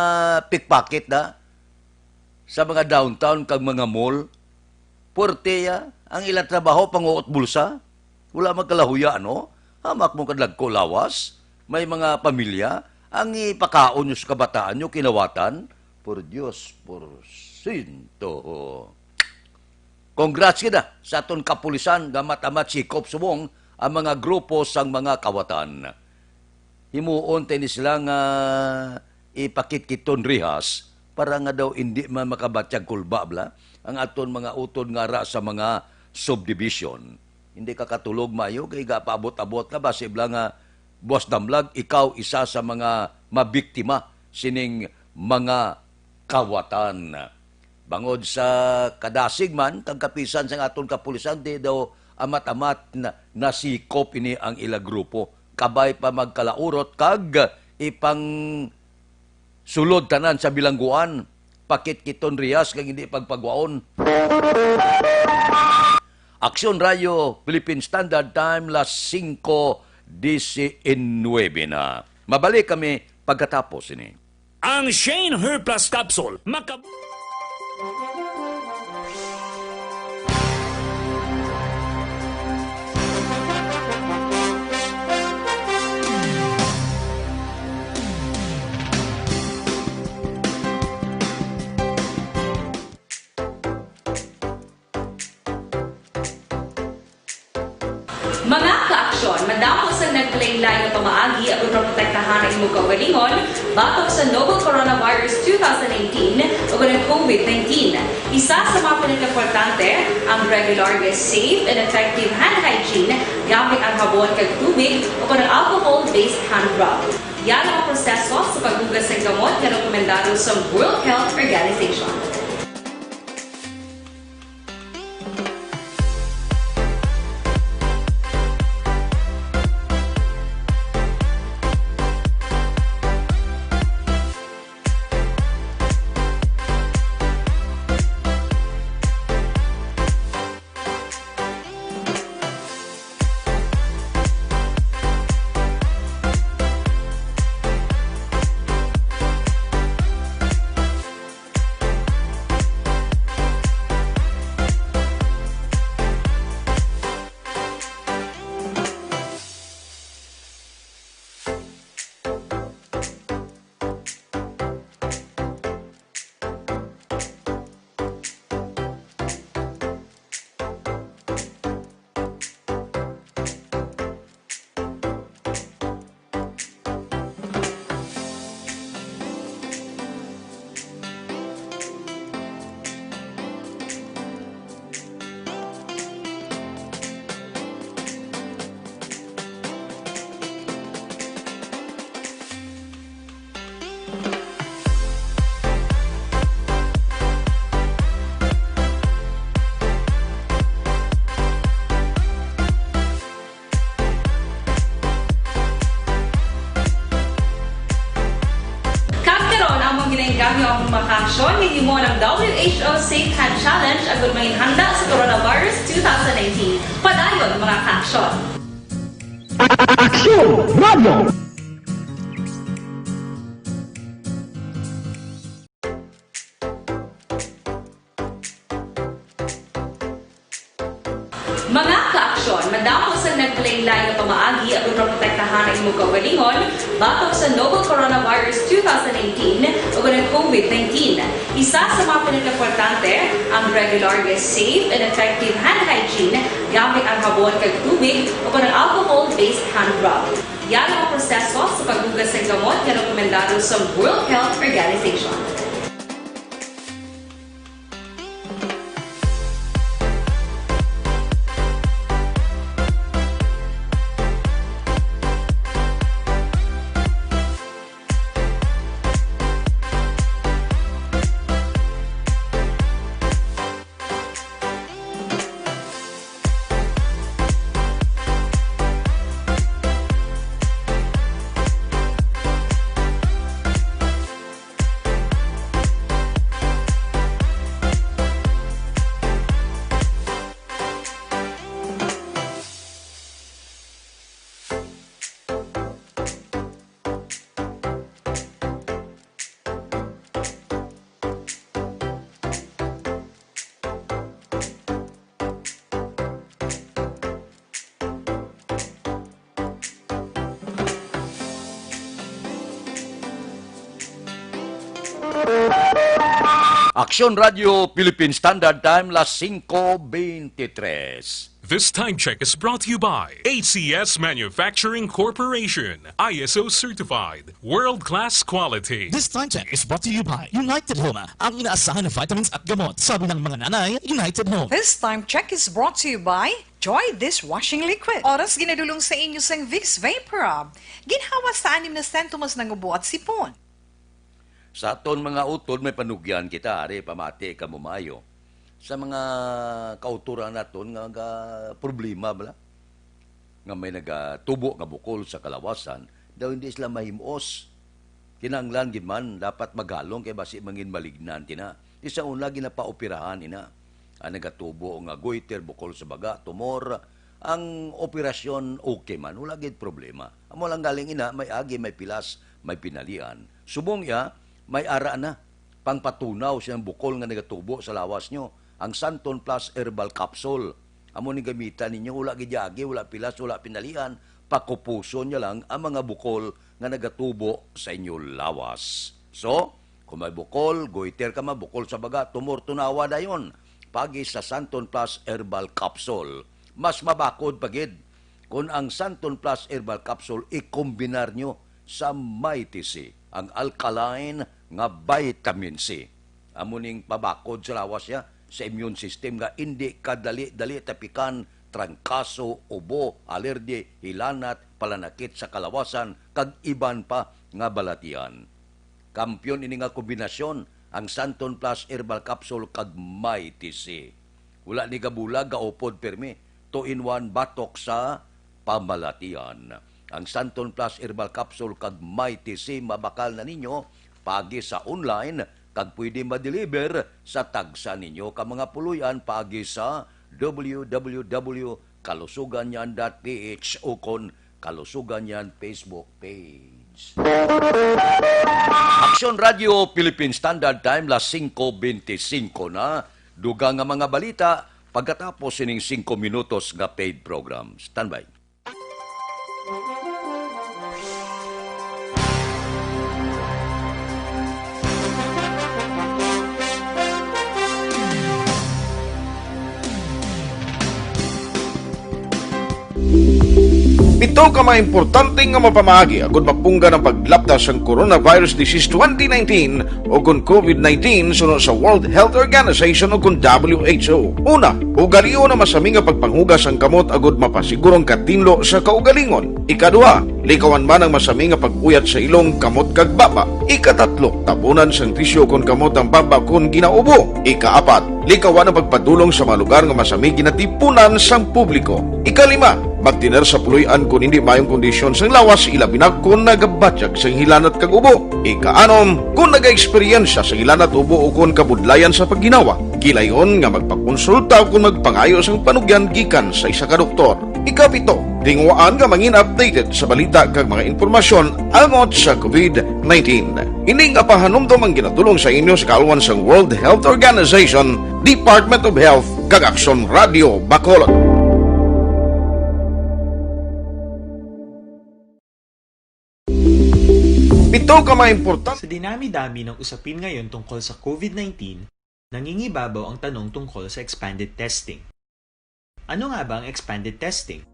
pickpocket na sa mga downtown kag mga mall. Puwerte ya, ang ila trabaho, panguot bulsa. Wala magkalahuya, ano? Hamak mo kadlagko lawas. May mga pamilya, ang ipakaon nyo sa kabataan nyo, kinawatan. Por Dios, por sinto. Congrats kita sa aton kapulisan nga matamat sikop subong ang mga grupo sang mga kawatan. Himuon ta ni sila nga ipakitkiton rihas para nga daw indi man makabatyag kulba bala ang aton mga utod nga ara sa mga subdivision. Hindi ka katulog mayo kay gapaabot-abot ka, basi bala nga buwas damlag ikaw isa sa mga mabiktima sining mga kawatan. Bangod sa kadasig man kag kapisan sang aton kapulisan, di daw amat-amat na, nasikop ini ang ila grupo. Kabay pa magkalaurot kag ipang sulod tanan sa bilangguan, pakitkiton rihas kag hindi pagpagwaon. Aksyon Radyo, Philippine Standard Time, las singko diecinuebe na. Mabalik kami pagkatapos ini. Ang Shane Her Plus Capsule, maka- Mga ka- Madamo sang naglain-lain nga pamaagi agud maprotektahan ang imong kaugalingon batok sa novel coronavirus two thousand nineteen ug ang COVID nineteen. Isa sa mga pinakaimportante ang regular nga safe and effective hand hygiene gamit ang habon kag tubig o kon ang alcohol-based hand rub. Yan ang proseso sa paghugas sang gamot nga rekomendado sa World Health Organization. Kag karon, among ginainggangyo ang mga kaaksyon nga himo ng W H O Safe Hand Challenge agud manginhanda sa coronavirus two thousand nineteen. Padayon, mga kaaksyon. Aksyon Radio! Mga kaaksyon, madamo sang naglain-lain nga pamaagi aron maprotektahan ang imong kaugalingon batok sa novel coronavirus two thousand nineteen o ang COVID nineteen. Isa sa mga pinakaimportante ang regular nga safe and effective hand hygiene gamit ang habon kag tubig o ang alcohol-based hand rub. Yan ang proseso sa paghugas sa gamot nga rekomendado sa World Health Organization. Aksyon Radio Philippine Standard Time, las singko beintitres. This time check is brought to you by A C S Manufacturing Corporation, I S O certified, world-class quality. This time check is brought to you by United Home, ang inaasahan na vitamins at gamot. Sabi ng mga nanay, United Home. This time check is brought to you by Joy Dishwashing Liquid. Oras ginadulong sa inyo sang Vicks Vapor Rub. Ginhawa sa anim na sentimos ng ubo at sipon. Sa aton mga utod, may panugyan kita, ari, pamati ka mo maayo. Sa mga kautoran naton nga, nga problema bala, nga may nagatubo nga bukol sa kalawasan, daw hindi sila mahimos. Kinahanglan gid man, dapat magalong kay basi mangin malignant ina. Di sa una, ginapaoperahan ina. Ang nagatubo nga goiter, bukol sa baga, tumor, ang operasyon okay man, wala gid problema. Amo lang galing ina, may agi, may pilas, may pinalian. Subong iya, may ara na pangpatunaw siyang bukol nga nagatubo sa lawas nyo, ang Santon Plus Herbal Capsule. Amo ni gamitan ninyo, wala gid agi, wala pilas, wala pinalian, pakupuson niya lang ang mga bukol nga nagatubo sa inyo lawas. So, kung may bukol, goiter ka man, bukol sa baga, tumor, tunawa dayon. Pagi sa Santon Plus Herbal Capsule. Mas mabakod pa gid Kon ang Santon Plus Herbal Capsule, ikombinar nyo sa Mighty C, ang alkaline nga vitamin C. Amo ning pabakod sa lawas niya sa immune system nga indi kadali-dali tapikan, trangkaso, ubo, alergi, hilanat, palanakit sa kalawasan, kag iban pa nga balatian. Kampiyon ini nga kombinasyon, ang Santon Plus Herbal Capsule kag Mighty C. Wala ni gabulag, gaupod pirmi. Two-in-one batok sa pamalatian. Ang Santon Plus Herbal Capsule kag Mighty C mabakal na ninyo paagi sa online kag pwede ma-deliver sa tagsa ninyo ka mga puloy-an paagi sa w w w kalusuganyan dot p h ukon Kalusuganyan Facebook page. Aksyon Radio Philippine Standard Time, las singko bente singko na. Dugang nga mga balita pagkatapos sining singko minutos nga paid program. Standby. Pito ka mga importante nga mapamaagi agud mapunggan ang paglapda sang coronavirus disease twenty nineteen o kon covid nineteen suno sa World Health Organization o kon W H O. Una, ugalion ang masami nga pagpanghugas sang kamot agud mapasiguro ang katinlo sa kaugalingon. Ikaduha, likawan man ang masami nga pag-uyat sa ilong, kamot kag baba. Ikatatlo, tabunan sang tisyu kon kamot ang baba kon ginaubo. Ikaapat, likawan ang pagpadulong sa mga lugar nga masami ginatipunan sang publiko. Ikalima, magtener sa puloy-an kon hindi maayong kondisyon sang lawas, ilabi na kon nagabatyag sang hilanat kag ubo. Ikaanom, kon nagaeksperyensya sang hilanat, ubo, o kon kabudlayan sa pagginawa, gilayon nga magpakonsulta o kon magpangayo sang panugyan gikan sa isa ka doktor. Ikapito, tinguhaan nga mangin updated sa balita kag mga impormasyon angot sa covid nineteen. Ini nga pahanumdom ang ginadulong sa inyo sa kaalwan sang World Health Organization, Department of Health, kag Aksyon Radio Bacolod. Pito ka mga importante. Sa dinami-dami ng usapin ngayon tungkol sa covid nineteen, nangingibabaw ang tanong tungkol sa expanded testing. Ano nga ba ang expanded testing?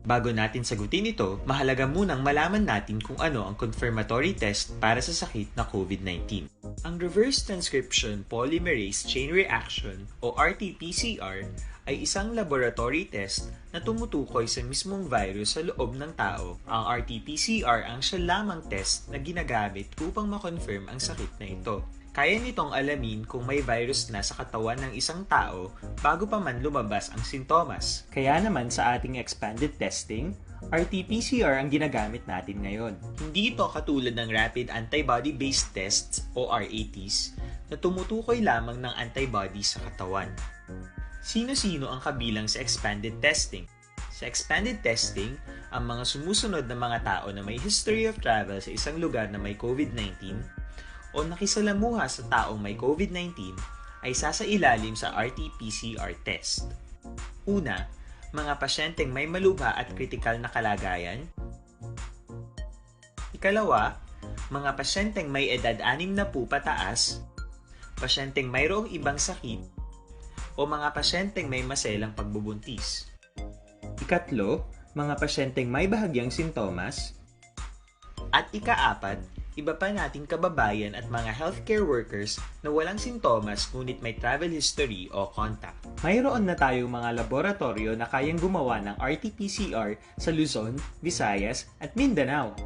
Bago natin sagutin ito, mahalaga munang malaman natin kung ano ang confirmatory test para sa sakit na covid nineteen. Ang reverse transcription polymerase chain reaction o R T P C R ay isang laboratory test na tumutukoy sa mismong virus sa loob ng tao. Ang R T P C R ang siya lamang test na ginagamit upang ma-confirm ang sakit na ito. Kaya nitong alamin kung may virus na sa katawan ng isang tao bago pa man lumabas ang sintomas. Kaya naman sa ating expanded testing, R T P C R ang ginagamit natin ngayon. Hindi ito katulad ng rapid antibody-based tests o R A Ts na tumutukoy lamang ng antibodies sa katawan. Sino-sino ang kabilang sa expanded testing? Sa expanded testing, ang mga sumusunod na mga tao na may history of travel sa isang lugar na may covid nineteen o nakisalamuha sa taong may covid nineteen ay sasailalim sa R T P C R test. Una, mga pasyenteng may malubha at kritikal na kalagayan. Ikalawa, mga pasyenteng may edad anim na pupataas, pasyenteng mayroong ibang sakit, o mga pasyenteng may maselang pagbubuntis. Ikatlo, mga pasyenteng may bahagyang sintomas. At ikaapat, iba pa nating kababayan at mga healthcare workers na walang sintomas ngunit may travel history o contact. Mayroon na tayong mga laboratoryo na kayang gumawa ng R T P C R sa Luzon, Visayas, at Mindanao.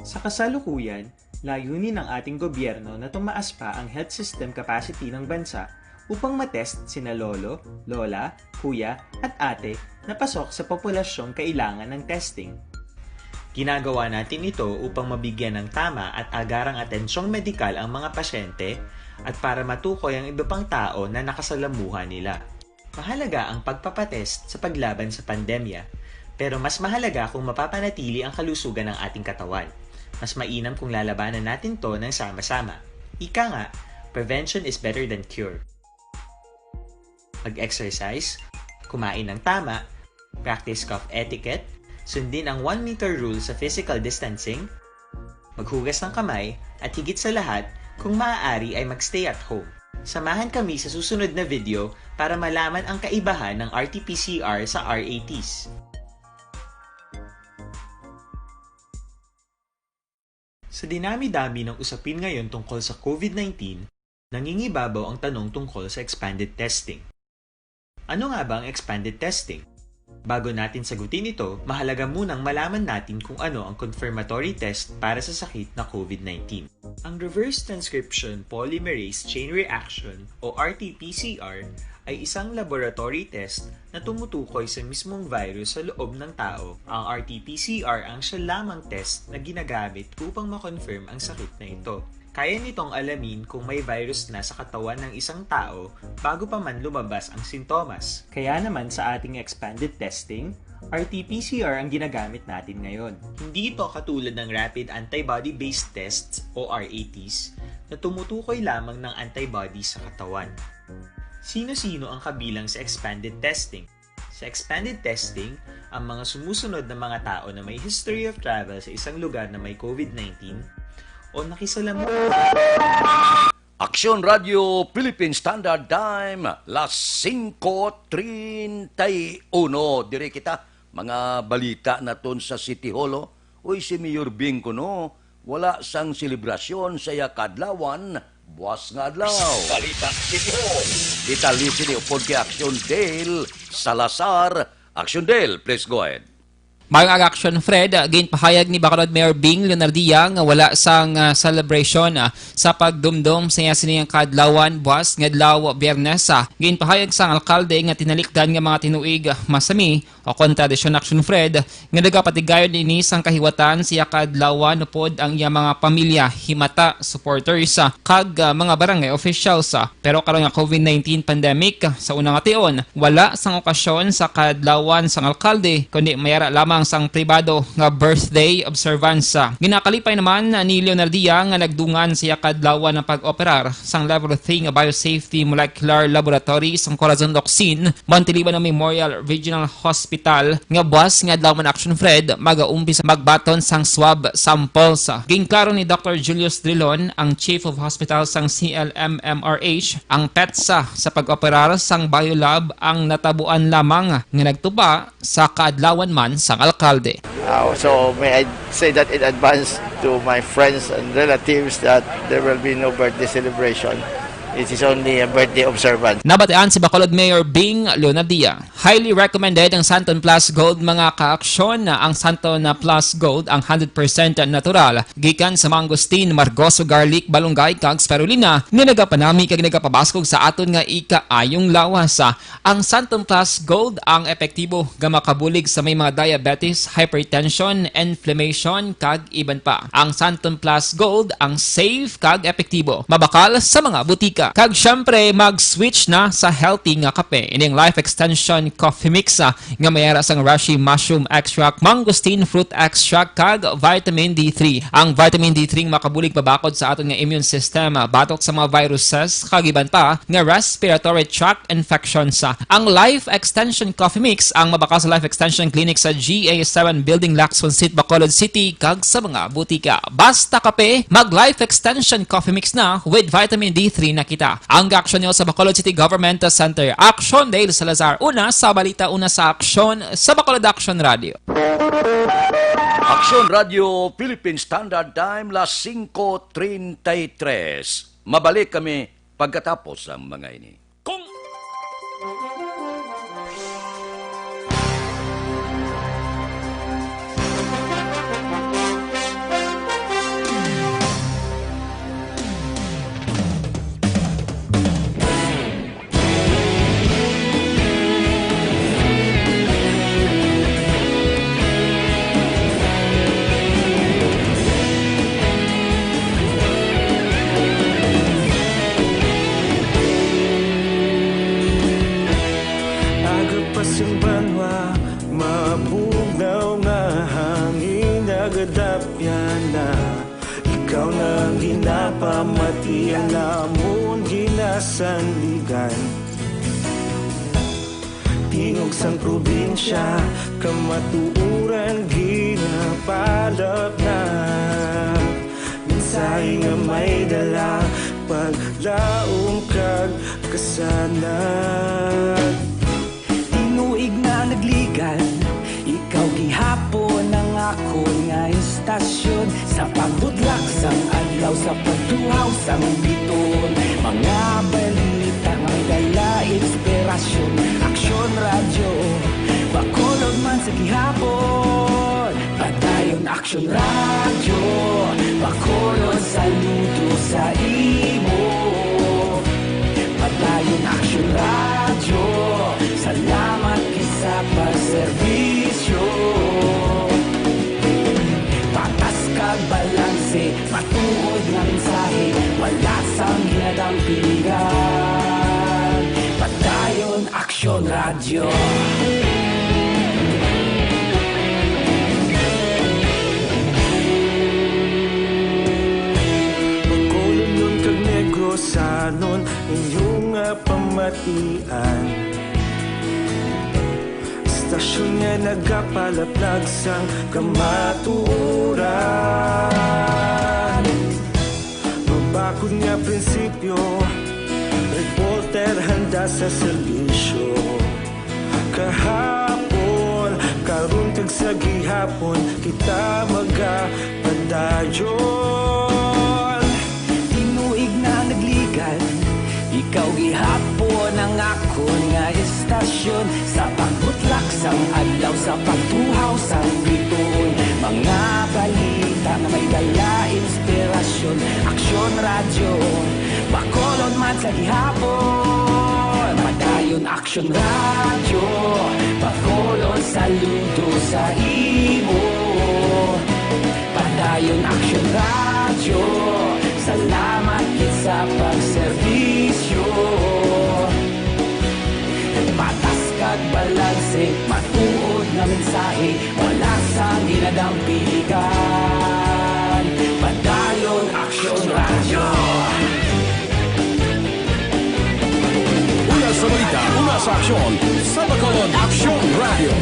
Sa kasalukuyan, layunin ng ating gobyerno na tumaas pa ang health system capacity ng bansa upang matest sina lolo, lola, kuya, at ate na pasok sa populasyong kailangan ng testing. Ginagawa natin ito upang mabigyan ng tama at agarang atensyong medikal ang mga pasyente at para matukoy ang iba pang tao na nakasalamuha nila. Mahalaga ang pagpapatest sa paglaban sa pandemya, pero mas mahalaga kung mapapanatili ang kalusugan ng ating katawan. Mas mainam kung lalabanan natin 'to ng sama-sama. Ika nga, prevention is better than cure. Mag-exercise, kumain ng tama, practice cough etiquette, sundin ang one meter rule sa physical distancing, maghugas ng kamay, at higit sa lahat, kung maaari ay mag-stay at home. Samahan kami sa susunod na video para malaman ang kaibahan ng R T P C R sa R A Ts. Sa dinami-dami ng usapin ngayon tungkol sa COVID nineteen, nangingibabaw ang tanong tungkol sa expanded testing. Ano nga ba ang expanded testing? Bago natin sagutin ito, mahalaga munang malaman natin kung ano ang confirmatory test para sa sakit na COVID nineteen. Ang reverse transcription polymerase chain reaction o R T P C R ay isang laboratory test na tumutukoy sa mismong virus sa loob ng tao. Ang R T P C R ang siya lamang test na ginagamit upang ma-confirm ang sakit na ito. Kaya nitong alamin kung may virus na sa katawan ng isang tao bago pa man lumabas ang sintomas. Kaya naman sa ating expanded testing, R T P C R ang ginagamit natin ngayon. Hindi ito katulad ng rapid antibody-based tests o R A Ts na tumutukoy lamang ng antibody sa katawan. Sino-sino ang kabilang sa expanded testing? Sa expanded testing, ang mga sumusunod na mga tao na may history of travel sa isang lugar na may COVID nineteen o nakisalamuha. Aksyon Radio Philippine Standard Time, las singko treinta y uno. Diri kita, mga balita naton sa City Hall, oh. Uy, si Mayor Bing kuno, wala sang selebrasyon sa iya kaadlawan, buas nga adlaw. Balita City Hall. Detalye sini upod kay Aksyon Dale Salazar. Aksyon Dale, please go ahead. Mayong aga, Aksyon Fred, ginpahayag ni Bacolod Mayor Bing Leonardia nga wala sang ah, celebration ah, sa pagdumdom sa iya sining kaadlawan buas nga adlaw Biyernes. Ah. Ginpahayag sang alkalde nga tinalikdan nga mga tinuig ah, masami o kon tradisyon, Aksyon Fred, nga nagapatigayon ini sang kahiwatan sa iya kaadlawan upod ang iya mga pamilya, himata, supporters ah, kag ah, mga barangay officials. Ah. Pero karon nga COVID nineteen pandemic, sa una nga tion, wala sang okasyon sa kaadlawan sang alkalde, kundi may ara lamang sang pribado nga birthday observance. Ginakalipay naman ni Leonardia nga nagdungan sa iya kaadlawan ang pag-operar sang Level three nga Biosafety Molecular Laboratory sang Corazon Locsin, Montiliban Memorial Regional Hospital, nga buas nga adlaw man, Action Fred, magaumpisa magbaton sang swab samples. Ginklaro ni Doctor Julius Drilon, ang Chief of Hospital sang C L M M R H, ang petsa sa pag-operar sang biolab ang natabuan lamang nga nagtupa sa kaadlawan man sang alkalde. Uh, so may I say that in advance to my friends and relatives that there will be no birthday celebration. It is only a birthday observance. Nabatian si Bacolod Mayor Bing Leonadia. Highly recommended ang Santon Plus Gold, mga kaaksyon. Ang Santon Plus Gold, ang hundred percent natural, gikan sa mangosteen, margoso, garlic, balunggay, kag spirulina, nga nagapanami kag nagapabaskog sa aton nga ikaayong lawas. Ang Santon Plus Gold ang epektibo nga makabulig sa may mga diabetes, hypertension, inflammation, kag iban pa. Ang Santon Plus Gold ang safe kag epektibo. Mabakal sa mga butika. Kag syempre, mag-switch na sa healthy nga kape. Ining Life Extension Coffee Mix, ah, nga may ara sang reishi mushroom extract, mangosteen fruit extract, kag vitamin D three. Ang vitamin D three makabulig pabakod sa aton nga immune system, ah, batok sa mga viruses, kag iban pa nga respiratory tract infections. Ang Life Extension Coffee Mix ang mabakal sa Life Extension Clinic sa G A seven Building, Lacson Street, Bacolod City, kag sa mga butika. Basta kape, mag Life Extension Coffee Mix na with vitamin D three na kita. Ang aksyon niyo sa Bacolod City Government Center. Aksyon Dale Salazar, una sa balita, una sa aksyon sa Bacolod Action Radio. Aksyon Radio Philippine Standard Time, las singko treinta y tres. Mabalik kami pagkatapos ang mga ini. Kung Aga pa sing banwa, mabugnaw nga hangin, nagadapyan na. Ikaw na ang ginapamati, ang amon ginasandigan. Tingog sang probinsya, kamatuoran ginapalap na. Mensahe nga may dala, paglaom kag kasanag. Tinuig na nagligan, ikaw gihapon ang akon nga istasyon. Sa pagbuti Laksang adlaw sa pagtuhaw sang biton. Mga balita may dala inspirasyon. Aksyon Radyo, Bacolod man sa gihapon. Padayon Aksyon Radyo, Bacolod saludo sa imo. Padayon Aksyon Radyo, salamat gid sa pagserbisyo. Patas kag balanse, matuod nga mensahe, wala sang ginadampigan. Padayon Aksyon Radyo. Bacolodnon kag Negrosanon, inyo nga pamatian. Istasyon nga nagapalaplag sang kamatuoran. Mabakod nga prinsipyo, reporter handa sa serbisyo. Kahapon, karon kag sa gihapon, kita magapadayon. Tinuig na nagligan, ikaw gihapon ang akon nga istasyon. Sa pagbutlak sang adlaw, sa pagtuhaw sang bituon, mga balita nga may dala inspirasyon. Aksyon Radyo, Bacolod man sa gihapon. Padayon Aksyon Radyo, Bacolod saludo sa imo. Padayon Aksyon Radyo, salamat gid sa pagserbisyo. Patas kag balanse, matuod nga mensahe, wala sang ginadampigan. Padayon Aksyon Radyo. Una sa balita, una sa aksyon, sa Bacolod Aksyon Radyo.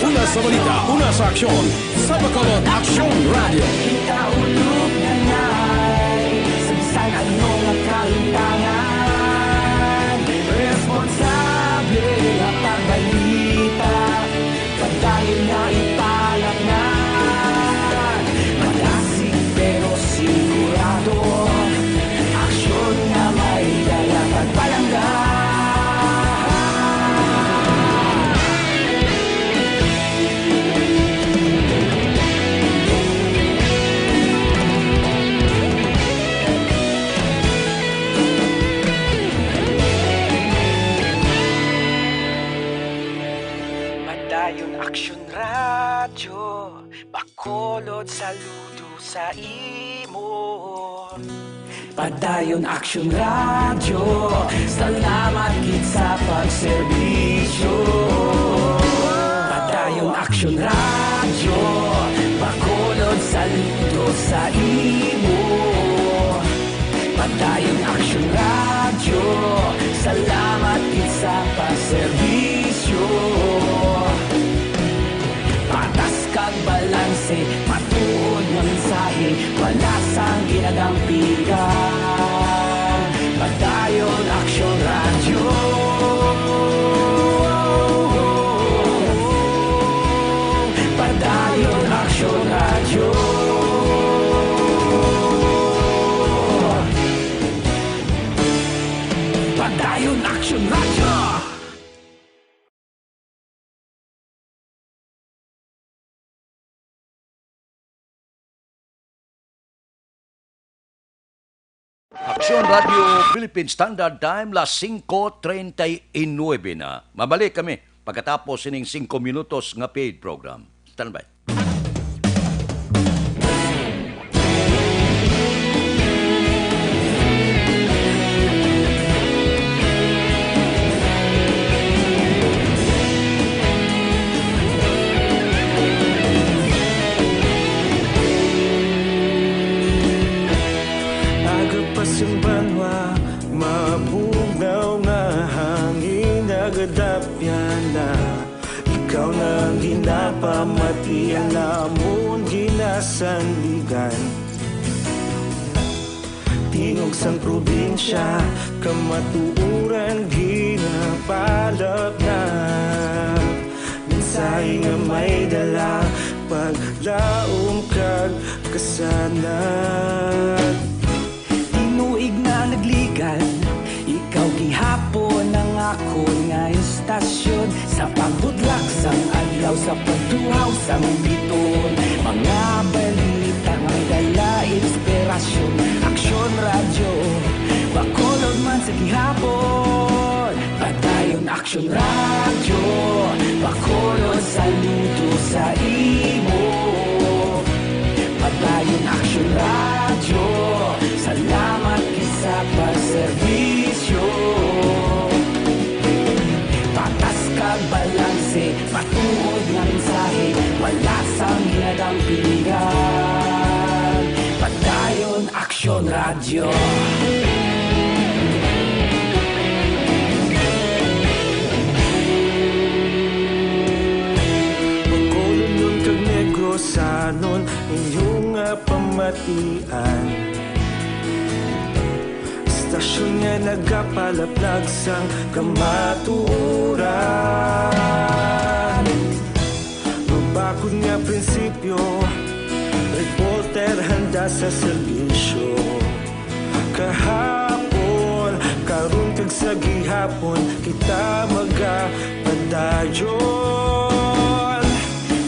Una sa balita, una sa aksyon, sa Bacolod Aksyon Radyo. Kita ulog na nay, sa bisan ano nga kahimtangan, responsable nga pagbalita. Padayon nga ipalatngan, madasig pero sigurado. Aksyon nga may dala kag palangga. Padayon Aksyon Radyo, Bacolod saludo sa imo. Padayon Aksyon Radyo, salamat gid sa pagserbisyo. Padayon Aksyon Radyo, Bacolod saludo sa imo. Padayon Aksyon Radyo, salamat gid sa pagserbisyo. Patas kag balanse, matuod nga mensahe, wala sang ginadampigan. Padayon Aksyon Radyo. Padayon Aksyon Radyo. Padayon Aksyon Radyo. Aksyon Radio Philippine Standard Time, las singko treinta y nuebe na. Mabalik kami pagkatapos sining singko minutos nga paid program. Standby. Aga pa sing banwa, mabugnaw nga hangin nagadapyan na. Ikaw na ang ginapamatian namon ginasandigan. Tingog sang probinsya, kamatuoran ginapalapnap. Mensahe nga may dala, Paglaom kag kasanag. Tinuig na nagligad, ikaw gihapon ang akon nga istasyon. Sa pagbudlak sang adlaw, sa pagtuhaw sang biton, mga balita nga may dala inspirasyon. Aksyon Radyo, Bacolod man sa gihapon. Padayon Aksyon Radyo, Bacolod, saludo sa imo. Padayon Aksyon Radyo, salamat gid sa pagserbisyo. Patas kag balanse, matuod nga mensahe, wala sang ginadampigan. Padayon Aksyon Radyo. Bacolodnon kag Negrosanon, inyo nga pamatian. Istasyon nga nagapalaplag sang kamatuoran. Mabakod nga prinsipyo, reporter handa sa serbisyo. Kahapon, karon kag sa gihapon, kita magapadayon.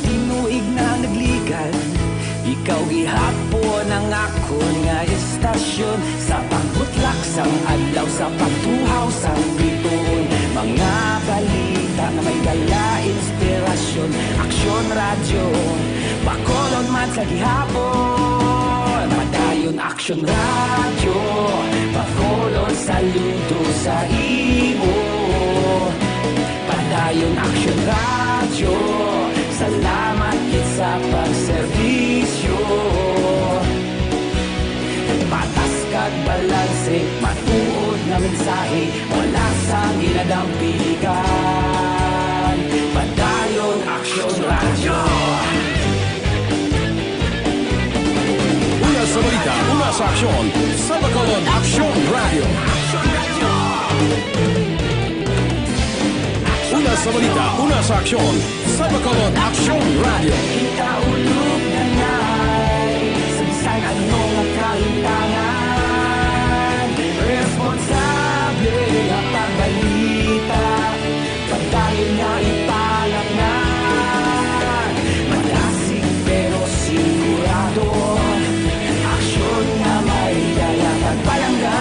Tinuig na nagligad, ikaw gihapon ang akon nga istasyon. Sa pagbutlak sang adlaw, sa pagtuhaw sang bituon, mga balita nga may dala inspirasyon. Aksyon Radyo, Bacolod man sa gihapon. Padayon Aksyon Radyo, Bacolod, saludo sa imo. Padayon Aksyon Radyo, salamat gid sa pagserbisyo. Patas kag balanse, matuod nga mensahe, wala sang ginadampigan. Padayon Aksyon Radyo. Una sa balita, una sa aksyon, sa Bacolod Aksyon Radyo. Una sa balita, una sa aksyon, sa Bacolod Aksyon Radyo. Kita ulog na ngay, sa bisan ano nga kahintangan, responsable nga pagbalita. Padayon nga ipalapngan, madasig pero sigurado, aksyon nga may dala kag palangga.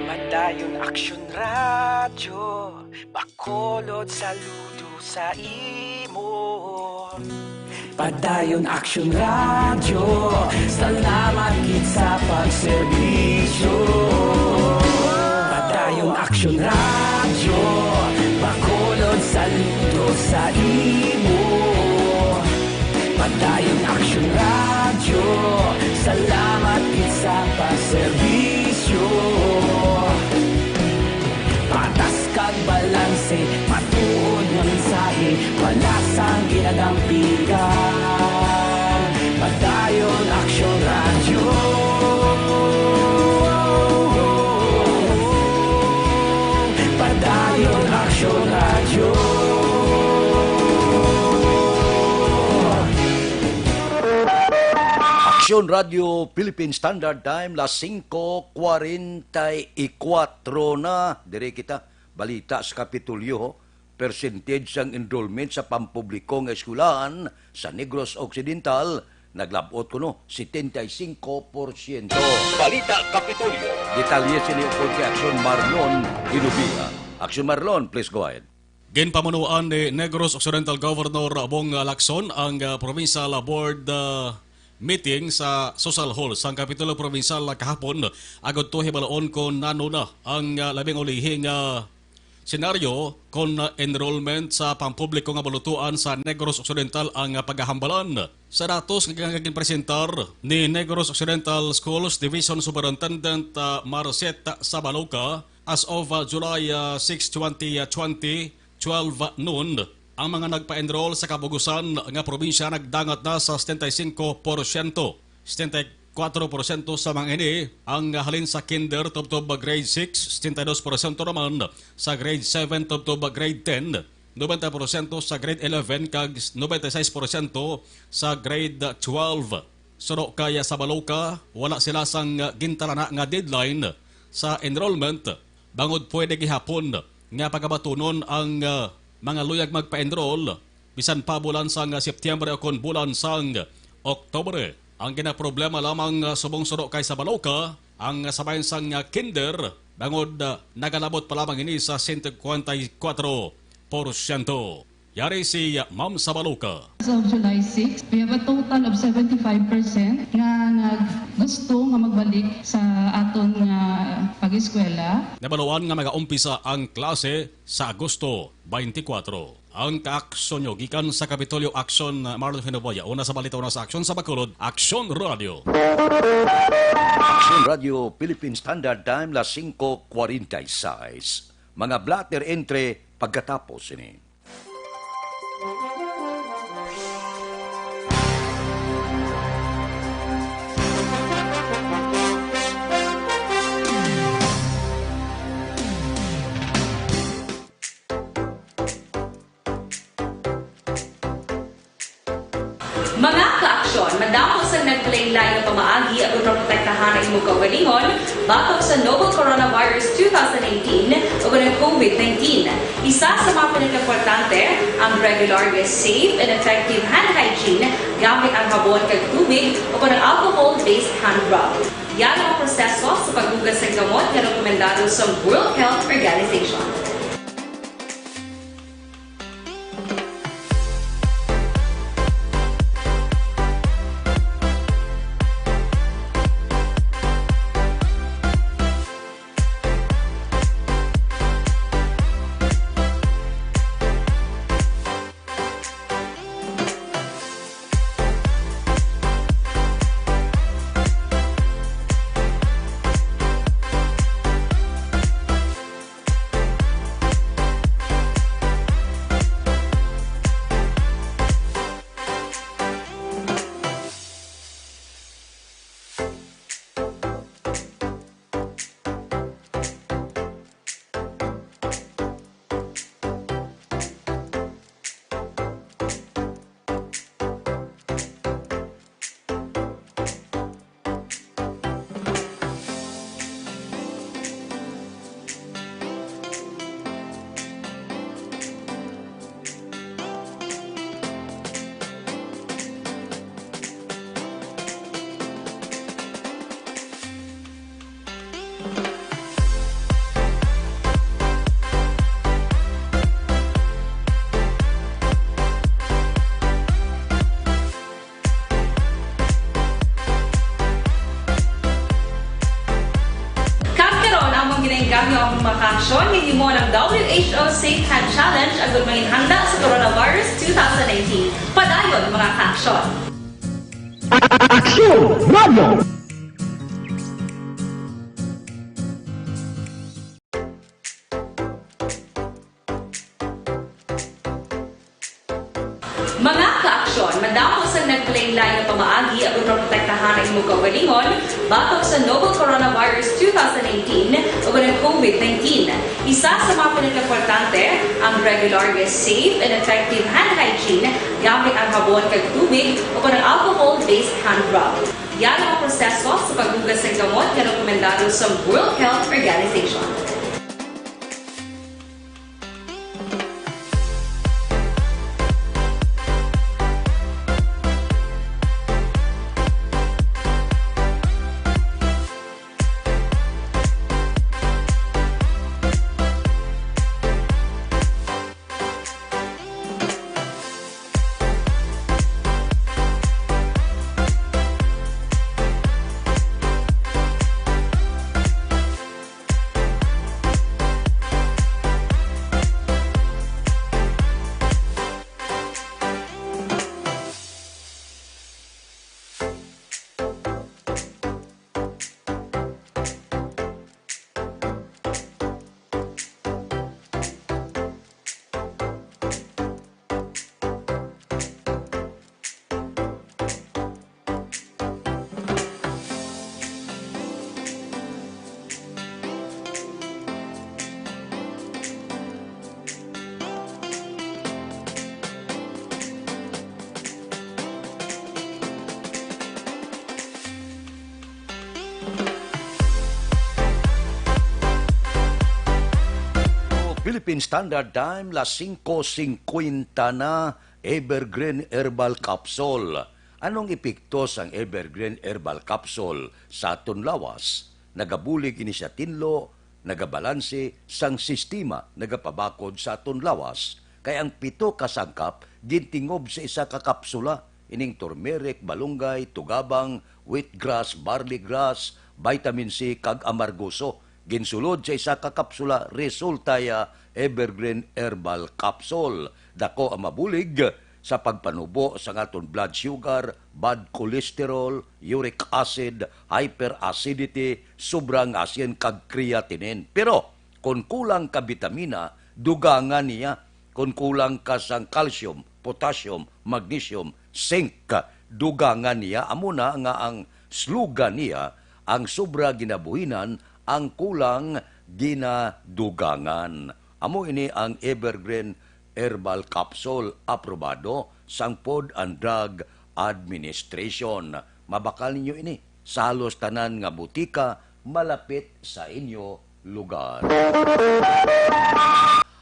Padayon Aksyon Radyo, Bacolod, saludo sa imo. Padayon Aksyon Radyo, salamat gid sa pagserbisyo. Padayon Aksyon Radyo, Bacolod, saludo sa imo. Padayon Aksyon Radyo, salamat gid sa pagserbisyo. Patas kag balanse, matuod nga mensahe, wala sang ginadampigan. Padayon Aksyon Radyo. Padayon Aksyon Radyo. Aksyon Radyo Philippine Standard Time, las singko kwarenta y kuwatro na. Diri kita, balita sa Kapitolyo, percentage sang enrollment sa pampubliko nga eskwelahan sa Negros Occidental, naglab-ot kuno, setenta y cinco por ciento. Balita Kapitolyo. Detalye sini upod kay Aksyon Marlon Inubia. Aksyon Marlon, please go ahead. Ginpamunuan ni Negros Occidental Governor Bong Lacson ang, ah, Provincial Board, ah, meeting sa Social Hall sang Kapitolyo Provincial kahapon, agud to hibaluon kon nano na ang, ah, labing ulihi nga senaryo kon, ah, enrollment sa pampubliko nga balutuan sa Negros Occidental ang, ah, pagahambalan. Sa datos nga ginpresentar ni Negros Occidental Schools Division Superintendent, ah, Marcet Sabaloca, as of, ah, July, ah, six, twenty twenty, twelve noon, Ang mga nagpa-enroll sa kabugusan nga probinsya nagdangat na sa setenta y cinco porsyento. Setenta y cuatro porsyento sa mga ini ang halin sa kinder tubtob grade six, setenta y dos porsyento naman sa grade seven tubtob grade ten, nobenta porsyento sa grade eleven, kag nobenta y seis porsyento sa grade twelve. Suno kay Sabaluca, wala sila sang gintalana nga deadline sa enrollment, bangod pwede gihapon nga pagabatunon ang, ah, mga luyag magpa-enroll bisan pa bulan sang Septiembre o kon bulan sang Oktubre. Ang ginaproblema lamang, ah, subong suno kay Sabaluca, ang sabayan sang, ah, kinder, bangod, ah, nagalabot pa lamang ini sa sento kwenta y kuwatro porsyento. Yari si Ma'am Sabaluca. As of July six, we have a total of seventy-five percent nga naggusto nga magbalik sa aton nga pag-eskwela. Nabaluan nga magaumpisa ang klase sa Agosto twenty-four. Ang kaaksyon nyo gikan sa Kapitolyo Aksyon, Marlon Hinoboya. Una sa balita, una sa aksyon sa Bacolod, Aksyon Radio. Aksyon Radio, Philippine Standard Time, las singko kwarenta y seis. Mga blotter entre pagkatapos ini. Mga kaaksyon, madamo sang nagpalain-lain nga pamaagi aron maprotektahan ang imong kaugalingon batok sa novel coronavirus two thousand nineteen o ang COVID nineteen. Isa sa mga pinakaimportante, ang regular nga safe and effective hand hygiene gamit ang habon kag tubig o kon ang alcohol-based hand rub. Yari ang proseso sa paghugas sang gamot nga rekomendado sa World Health Organization. Kag karon, amon ginaengganyo ang mga kaaksyon nga gihimo ng W H O Safe Hand Challenge agud manginhanda sa coronavirus two thousand nineteen. Padayon, mga kaaksyon. Aksyon Radio! Mga kaaksyon, madamo sang nagpalain-lain nga pamaagi aron maprotektahan ang imong kaugalingon batok sa novel coronavirus two thousand nineteen o ang COVID nineteen. Isa sa mga pinakaimportante, ang regular nga safe and effective hand hygiene gamit ang habon kag tubig o kon ang alcohol-based hand rub. Yari ang proseso sa paghugas sang gamot nga rekomendado sa World Health Organization. Philippine Standard Time, las singko singkwenta na. Evergreen Herbal Capsule. Anong epekto sang Evergreen Herbal Capsule sa aton lawas? Nagabulig ini sa tinlo, nagabalanse sang sistema, nagapabakod sa aton lawas. Kay ang pito ka sangkap gintingob sa isa ka kapsula, ining turmeric, balunggay, tugabang, wheatgrass, barley grass, vitamin C, kag amargoso. Ginsulod sa isa ka kapsula, resulta ya Evergreen Herbal Capsule. Dako ang mabulig sa pagpanubo sang aton blood sugar, bad cholesterol, uric acid, hyperacidity, sobra nga asin, kag creatinine. Pero kon kulang ka bitamina, dugangan niya. Kon kulang ka sang calcium, potassium, magnesium, zinc, dugangan niya. Amo na nga ang slogan niya, "Ang sobra ginabuhinan, ang kulang ginadugangan." Amo ini ang Evergreen Herbal Capsule, aprobado sang Food and Drug Administration. Mabakal ninyo ini sa halos tanan nga butika malapit sa inyo lugar.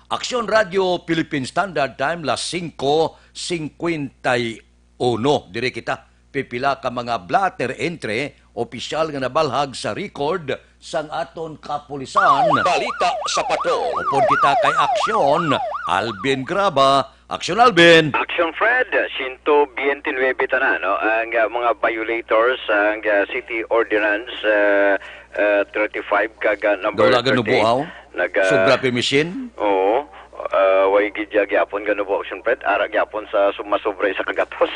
Aksyon Radio Philippine Standard Time, las singko singkwenta y uno. Diri kita pipila ka mga blotter entry, opisyal nga nabalhag sa record sang aton kapulisan. Balita sa Patrol. Upod kita kay Aksyon Alvin Graba. Aksyon Alvin. Action Fred, siyento biyente nuwebe tanan, no? Ang, ah, mga violators, ang, ah, city ordinance, ah, ah, thirty-five kag, ah, number Daw lagan thirty-eight. Nubuaw? Nag, ah, Sobra permission? Oo. Ah, way gid ya gyapon nga nubo, Action Fred. Ara gyapon sa sumasobra sa kagatos.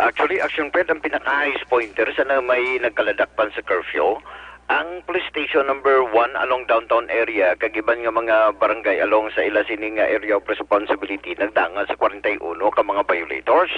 Actually, Action Fred, ang pinaka-highest pointer sa na may nagkaladakpan sa curfew, ang police station number one along downtown area, kag iban nga mga barangay along sa ila sini nga area of responsibility, nagdangat sa kwarenta y uno ka mga violators.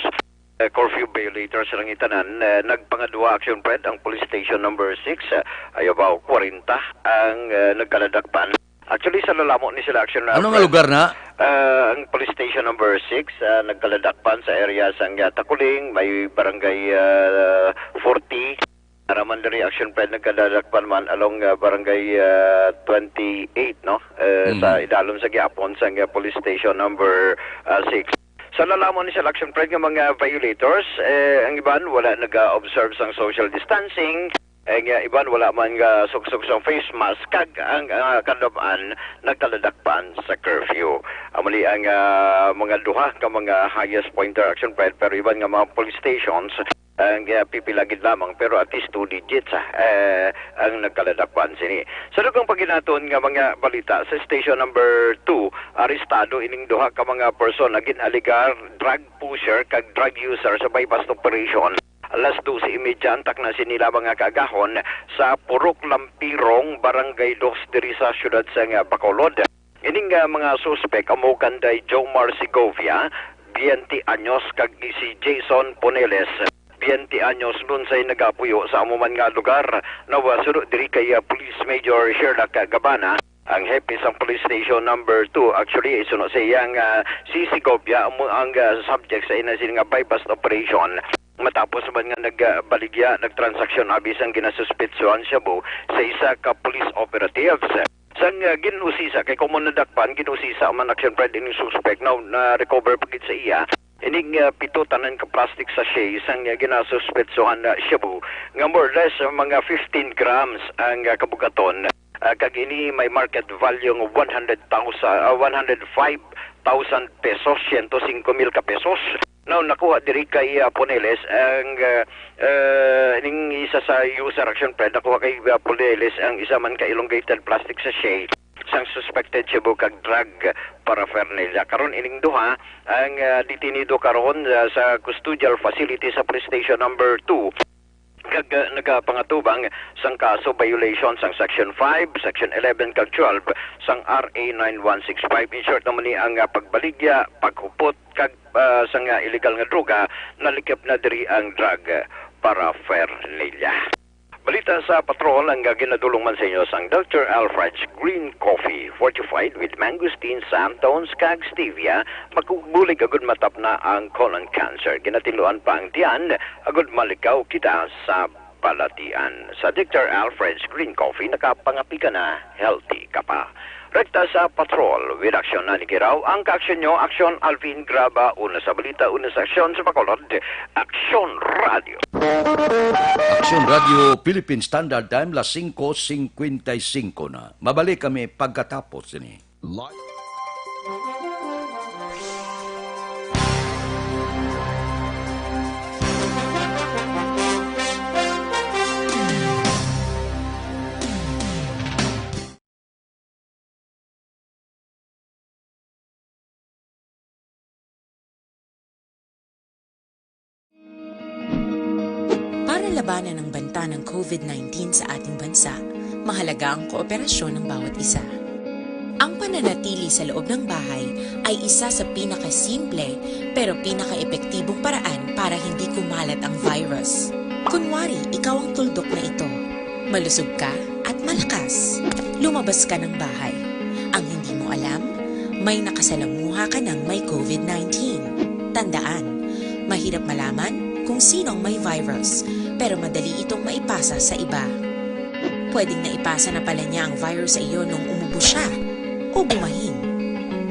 Eh, curfew violators lang itanan. Eh, nagpangadwa, Action Fred, ang police station number six, eh, ay about kwarenta ang, eh, nagkaladakpan. Actually, sa lalamo ni sila, Action Ano nga Fred. Lugar na? Ah, ang police station number six, ah, nagkaladakpan sa area sang, ah, Takuling, may barangay, ah, forty. Naraman diri, Action Fred, nagkaladakpan man along, ah, barangay, ah, twenty-eight, no? Eh, Mhm. Sa idalom sa gihapon sang, ah, police station number, ah, six. Sa lalamo ni sila, Action Fred, nga mga violators, eh, ang iban wala nag-observe sang social distancing. Eh, nga iban wala man nga suksok sang face mask, kag ang, ah, kadam-an nagkaladakpan sa curfew. Amo ni ang, ah, mga duha ka mga highest pointer, Action Fred, pero iban nga mga police stations ang, ah, pipila gid lamang, pero at least two digits, ah, eh, ang nagkaladakpan sini. Sa dugang paginaton nga mga balita, sa station number two, arestado ining duha ka mga person nga gin-alegar drug pusher kag drug user sa buy-bust operation. Alas dose y media ang takna sini lamang nga kaagahon sa Purok Lampirong, Barangay Dos, diri sa siyudad sang Bacolod. Ining, ah, mga suspek amo kanday Jomar Segovia, biyente anyos, kag si Jason Poneles, biyente anyos, lunsay nagapuyo sa amo man nga lugar. Nawasuno diri kay, ah, Police Major Sherlock Gabana, ang hepe sang Police Station Number Two. Actually, suno sa iya nga si Segovia amo ang, ah, subject sa ina sini nga buy-bust operation. Matapos man nga nagbaligya, nagtransaksyon abi sang ginasuspetsuhan shabu sa isa ka police operatives. Sang, ah, gin-usisa, kay kung mo nadakpan, gin-usisa man, Action Fred, ining suspect, now na-recover pa gid sa iya ining, ah, pito tanan ka plastic sachet sang, ah, ginasuspetsuhan na shabu, nga more or less, ah, mga fifteen grams ang, ah, kabugaton. Ah, kag ini may market value nga one hundred thousand, ah, one hundred five thousand pesos, siyento singko mil ka pesos. Now, nakuha diri kay, ah, Poneles ang, ah, ah, ning isa sa user, Action Fred, nakuha kay, ah, Poneles ang isa man ka elongated plastic sachet sang suspected shabu kag drug paraphernalia. Karon ining duha ang, ah, detenido karon, ah, sa custodial facility sa Police Station Number Two. Kag, ah, nagapangatubang sang kaso violation sang Section five, Section eleven kag twelve sang R A nine one six five. In short, naman ni ang, ah, pagbaligya, paghupot, kag, ah, sang, ah, illegal nga droga, nalikap na diri ang drug, ah, paraphernalia. Balita sa Patrol ang, ah, ginadulong man sa inyo sang Doctor Alfred's Green Coffee, fortified with mangosteen, xanthones, kag stevia, magbulig agud matapna ang colon cancer. Ginatinluan pa ang tiyan, agud malikaw kita sa balatian. Sa Doctor Alfred's Green Coffee, nakapangapi ka na, healthy ka pa. Rekta sa Patrol with Aksyon Nani Giraw, ang kaaksyon nyo, Aksyon Alvin Graba, una sa balita, una sa aksyon sa Bacolod, Aksyon Radio. Aksyon Radio, Philippine Standard Time, las singko singkwenta y singko na. Mabalik kami pagkatapos ini. Para labanan ang banta ng covid nineteen sa ating bansa, mahalaga ang kooperasyon ng bawat isa. Ang pananatili sa loob ng bahay ay isa sa pinakasimple pero pinakaepektibong paraan para hindi kumalat ang virus. Kunwari, ikaw ang tuldok na ito. Malusog ka at malakas. Lumabas ka ng bahay. Ang hindi mo alam, may nakasalamuha ka ng may covid nineteen. Tandaan, mahirap malaman kung sino ang may virus, pero madali itong maipasa sa iba. Pwedeng naipasa na pala niya ang virus sa iyo nung umubo siya o bumahin.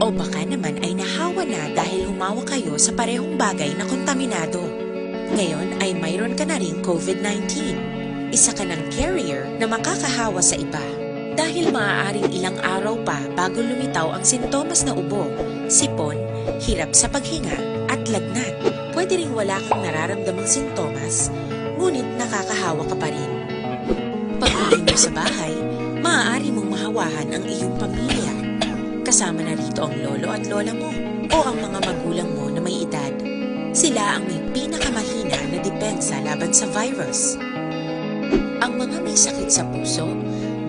O baka naman ay nahawa na dahil humawak kayo sa parehong bagay na kontaminado. Ngayon ay mayroon ka na ring covid nineteen. Isa ka ng carrier na makakahawa sa iba. Dahil maaaring ilang araw pa bago lumitaw ang sintomas na ubo, sipon, hirap sa paghinga, at lagnat. Pwede ring wala kang nararamdamang sintomas, ngunit nakakahawa ka pa rin. Pag-uwi mo sa bahay, maaari mong mahawahan ang iyong pamilya. Kasama na rito ang lolo at lola mo o ang mga magulang mo na may edad. Sila ang may pinakamahina na depensa laban sa virus. Ang mga may sakit sa puso,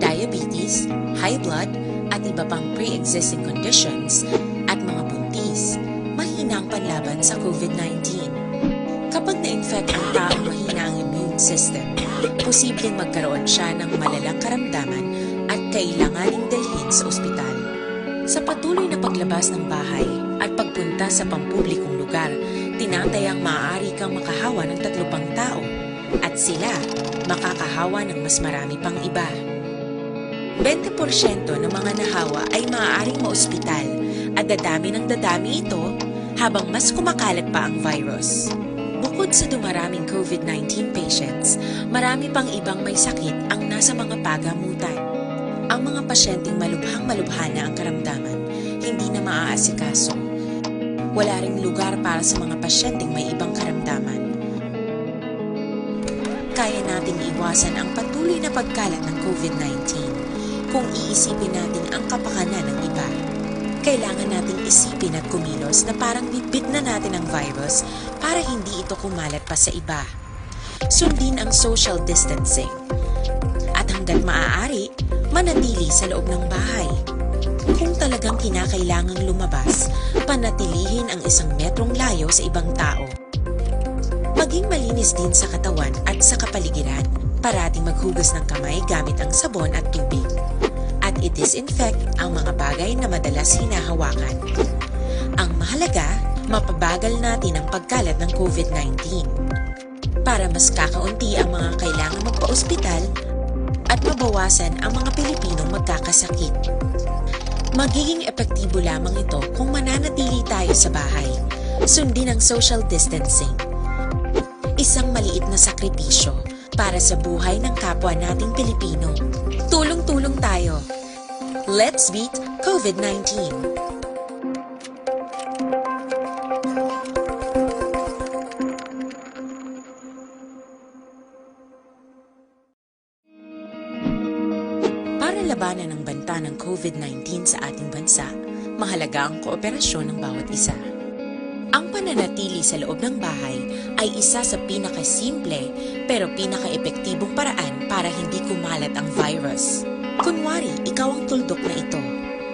diabetes, high blood, at iba pang pre-existing conditions, at mga buntis, mahina ang panlaban sa covid nineteen. Kapag na-infect ang taong mahina ang immune system, posibleng magkaroon siya ng malalang karamdaman at kailanganing dalhin sa ospital. Sa patuloy na paglabas ng bahay at pagpunta sa pampublikong lugar, tinatayang maaari kang makahawa ng tatlo pang tao at sila makakahawa ng mas marami pang iba. Bente porsyento ng mga nahawa ay maaaring maospital at dadami ng dadami ito habang mas kumakalat pa ang virus. Bukod sa dumaraming covid nineteen patients, marami pang ibang may sakit ang nasa mga pagamutan. Ang mga pasyenteng malubhang-malubha na ang karamdaman, hindi na maaasikaso. Wala ring lugar para sa mga pasyenteng may ibang karamdaman. Kaya nating iwasan ang patuloy na pagkalat ng covid nineteen kung iisipin natin ang kapakanan ng iba. Kailangan nating isipin at kumilos na parang bitbit na natin ang virus para hindi ito kumalat pa sa iba. Sundin ang social distancing. At hanggat maaari, manatili sa loob ng bahay. Kung talagang kinakailangang lumabas, panatilihin ang isang metrong layo sa ibang tao. Maging malinis din sa katawan at sa kapaligiran. Parating maghugas ng kamay gamit ang sabon at tubig. At i-disinfect ang mga bagay na madalas hinahawakan. Ang mahalaga, mapabagal natin ang pagkalat ng covid nineteen. Para mas kakaunti ang mga kailangan magpa-ospital at mabawasan ang mga Pilipinong magkakasakit. Magiging epektibo lamang ito kung mananatili tayo sa bahay. Sundin ang social distancing. Isang maliit na sakripisyo para sa buhay ng kapwa nating Pilipino. Tulong-tulong tayo. Let's beat covid nineteen. Para labanan ang banta ng covid nineteen sa ating bansa, mahalaga ang kooperasyon ng bawat isa. Ang pananatili sa loob ng bahay ay isa sa pinakasimple pero pinakaepektibong paraan para hindi kumalat ang virus. Kunwari, ikaw ang tuldok na ito.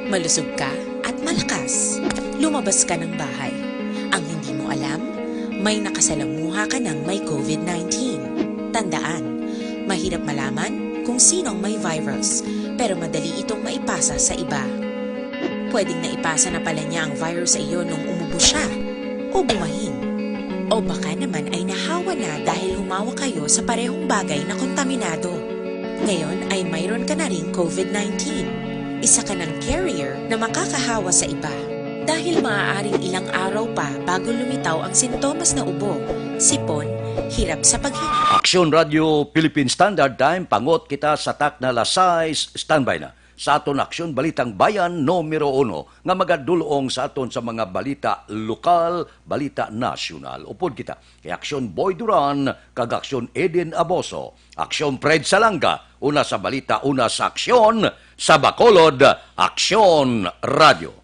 Malusog ka at malakas. Lumabas ka ng bahay. Ang hindi mo alam, may nakasalamuha ka ng may covid nineteen. Tandaan, mahirap malaman kung sino ang may virus, pero madali itong maipasa sa iba. Pwedeng naipasa na pala niya ang virus sa iyo nung umubo siya o bumahin. O baka naman ay nahawa na dahil humawak kayo sa parehong bagay na kontaminado. Ngayon ay mayroon ka na ring covid nineteen. Isa ka ng carrier na makakahawa sa iba. Dahil maaaring ilang araw pa bago lumitaw ang sintomas na ubo, sipon, hirap sa paghinga. Aksyon Radio Philippine Standard Time, pangot kita sa takna alas sais, standby na. Sa aton Aksyon Balitang Bayan numero uno nga magadulong sa aton sa mga balita lokal, balita nasyonal. Upod kita kay Aksyon Boy Duran kag Aksyon Eden Aboso, Aksyon Fred Salanga, una sa balita, una sa aksyon, sa Bacolod, Aksyon Radio.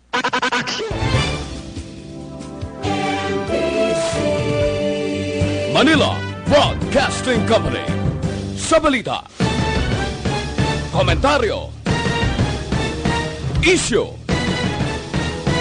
Manila Broadcasting Company. Sa balita, komentaryo, isyu,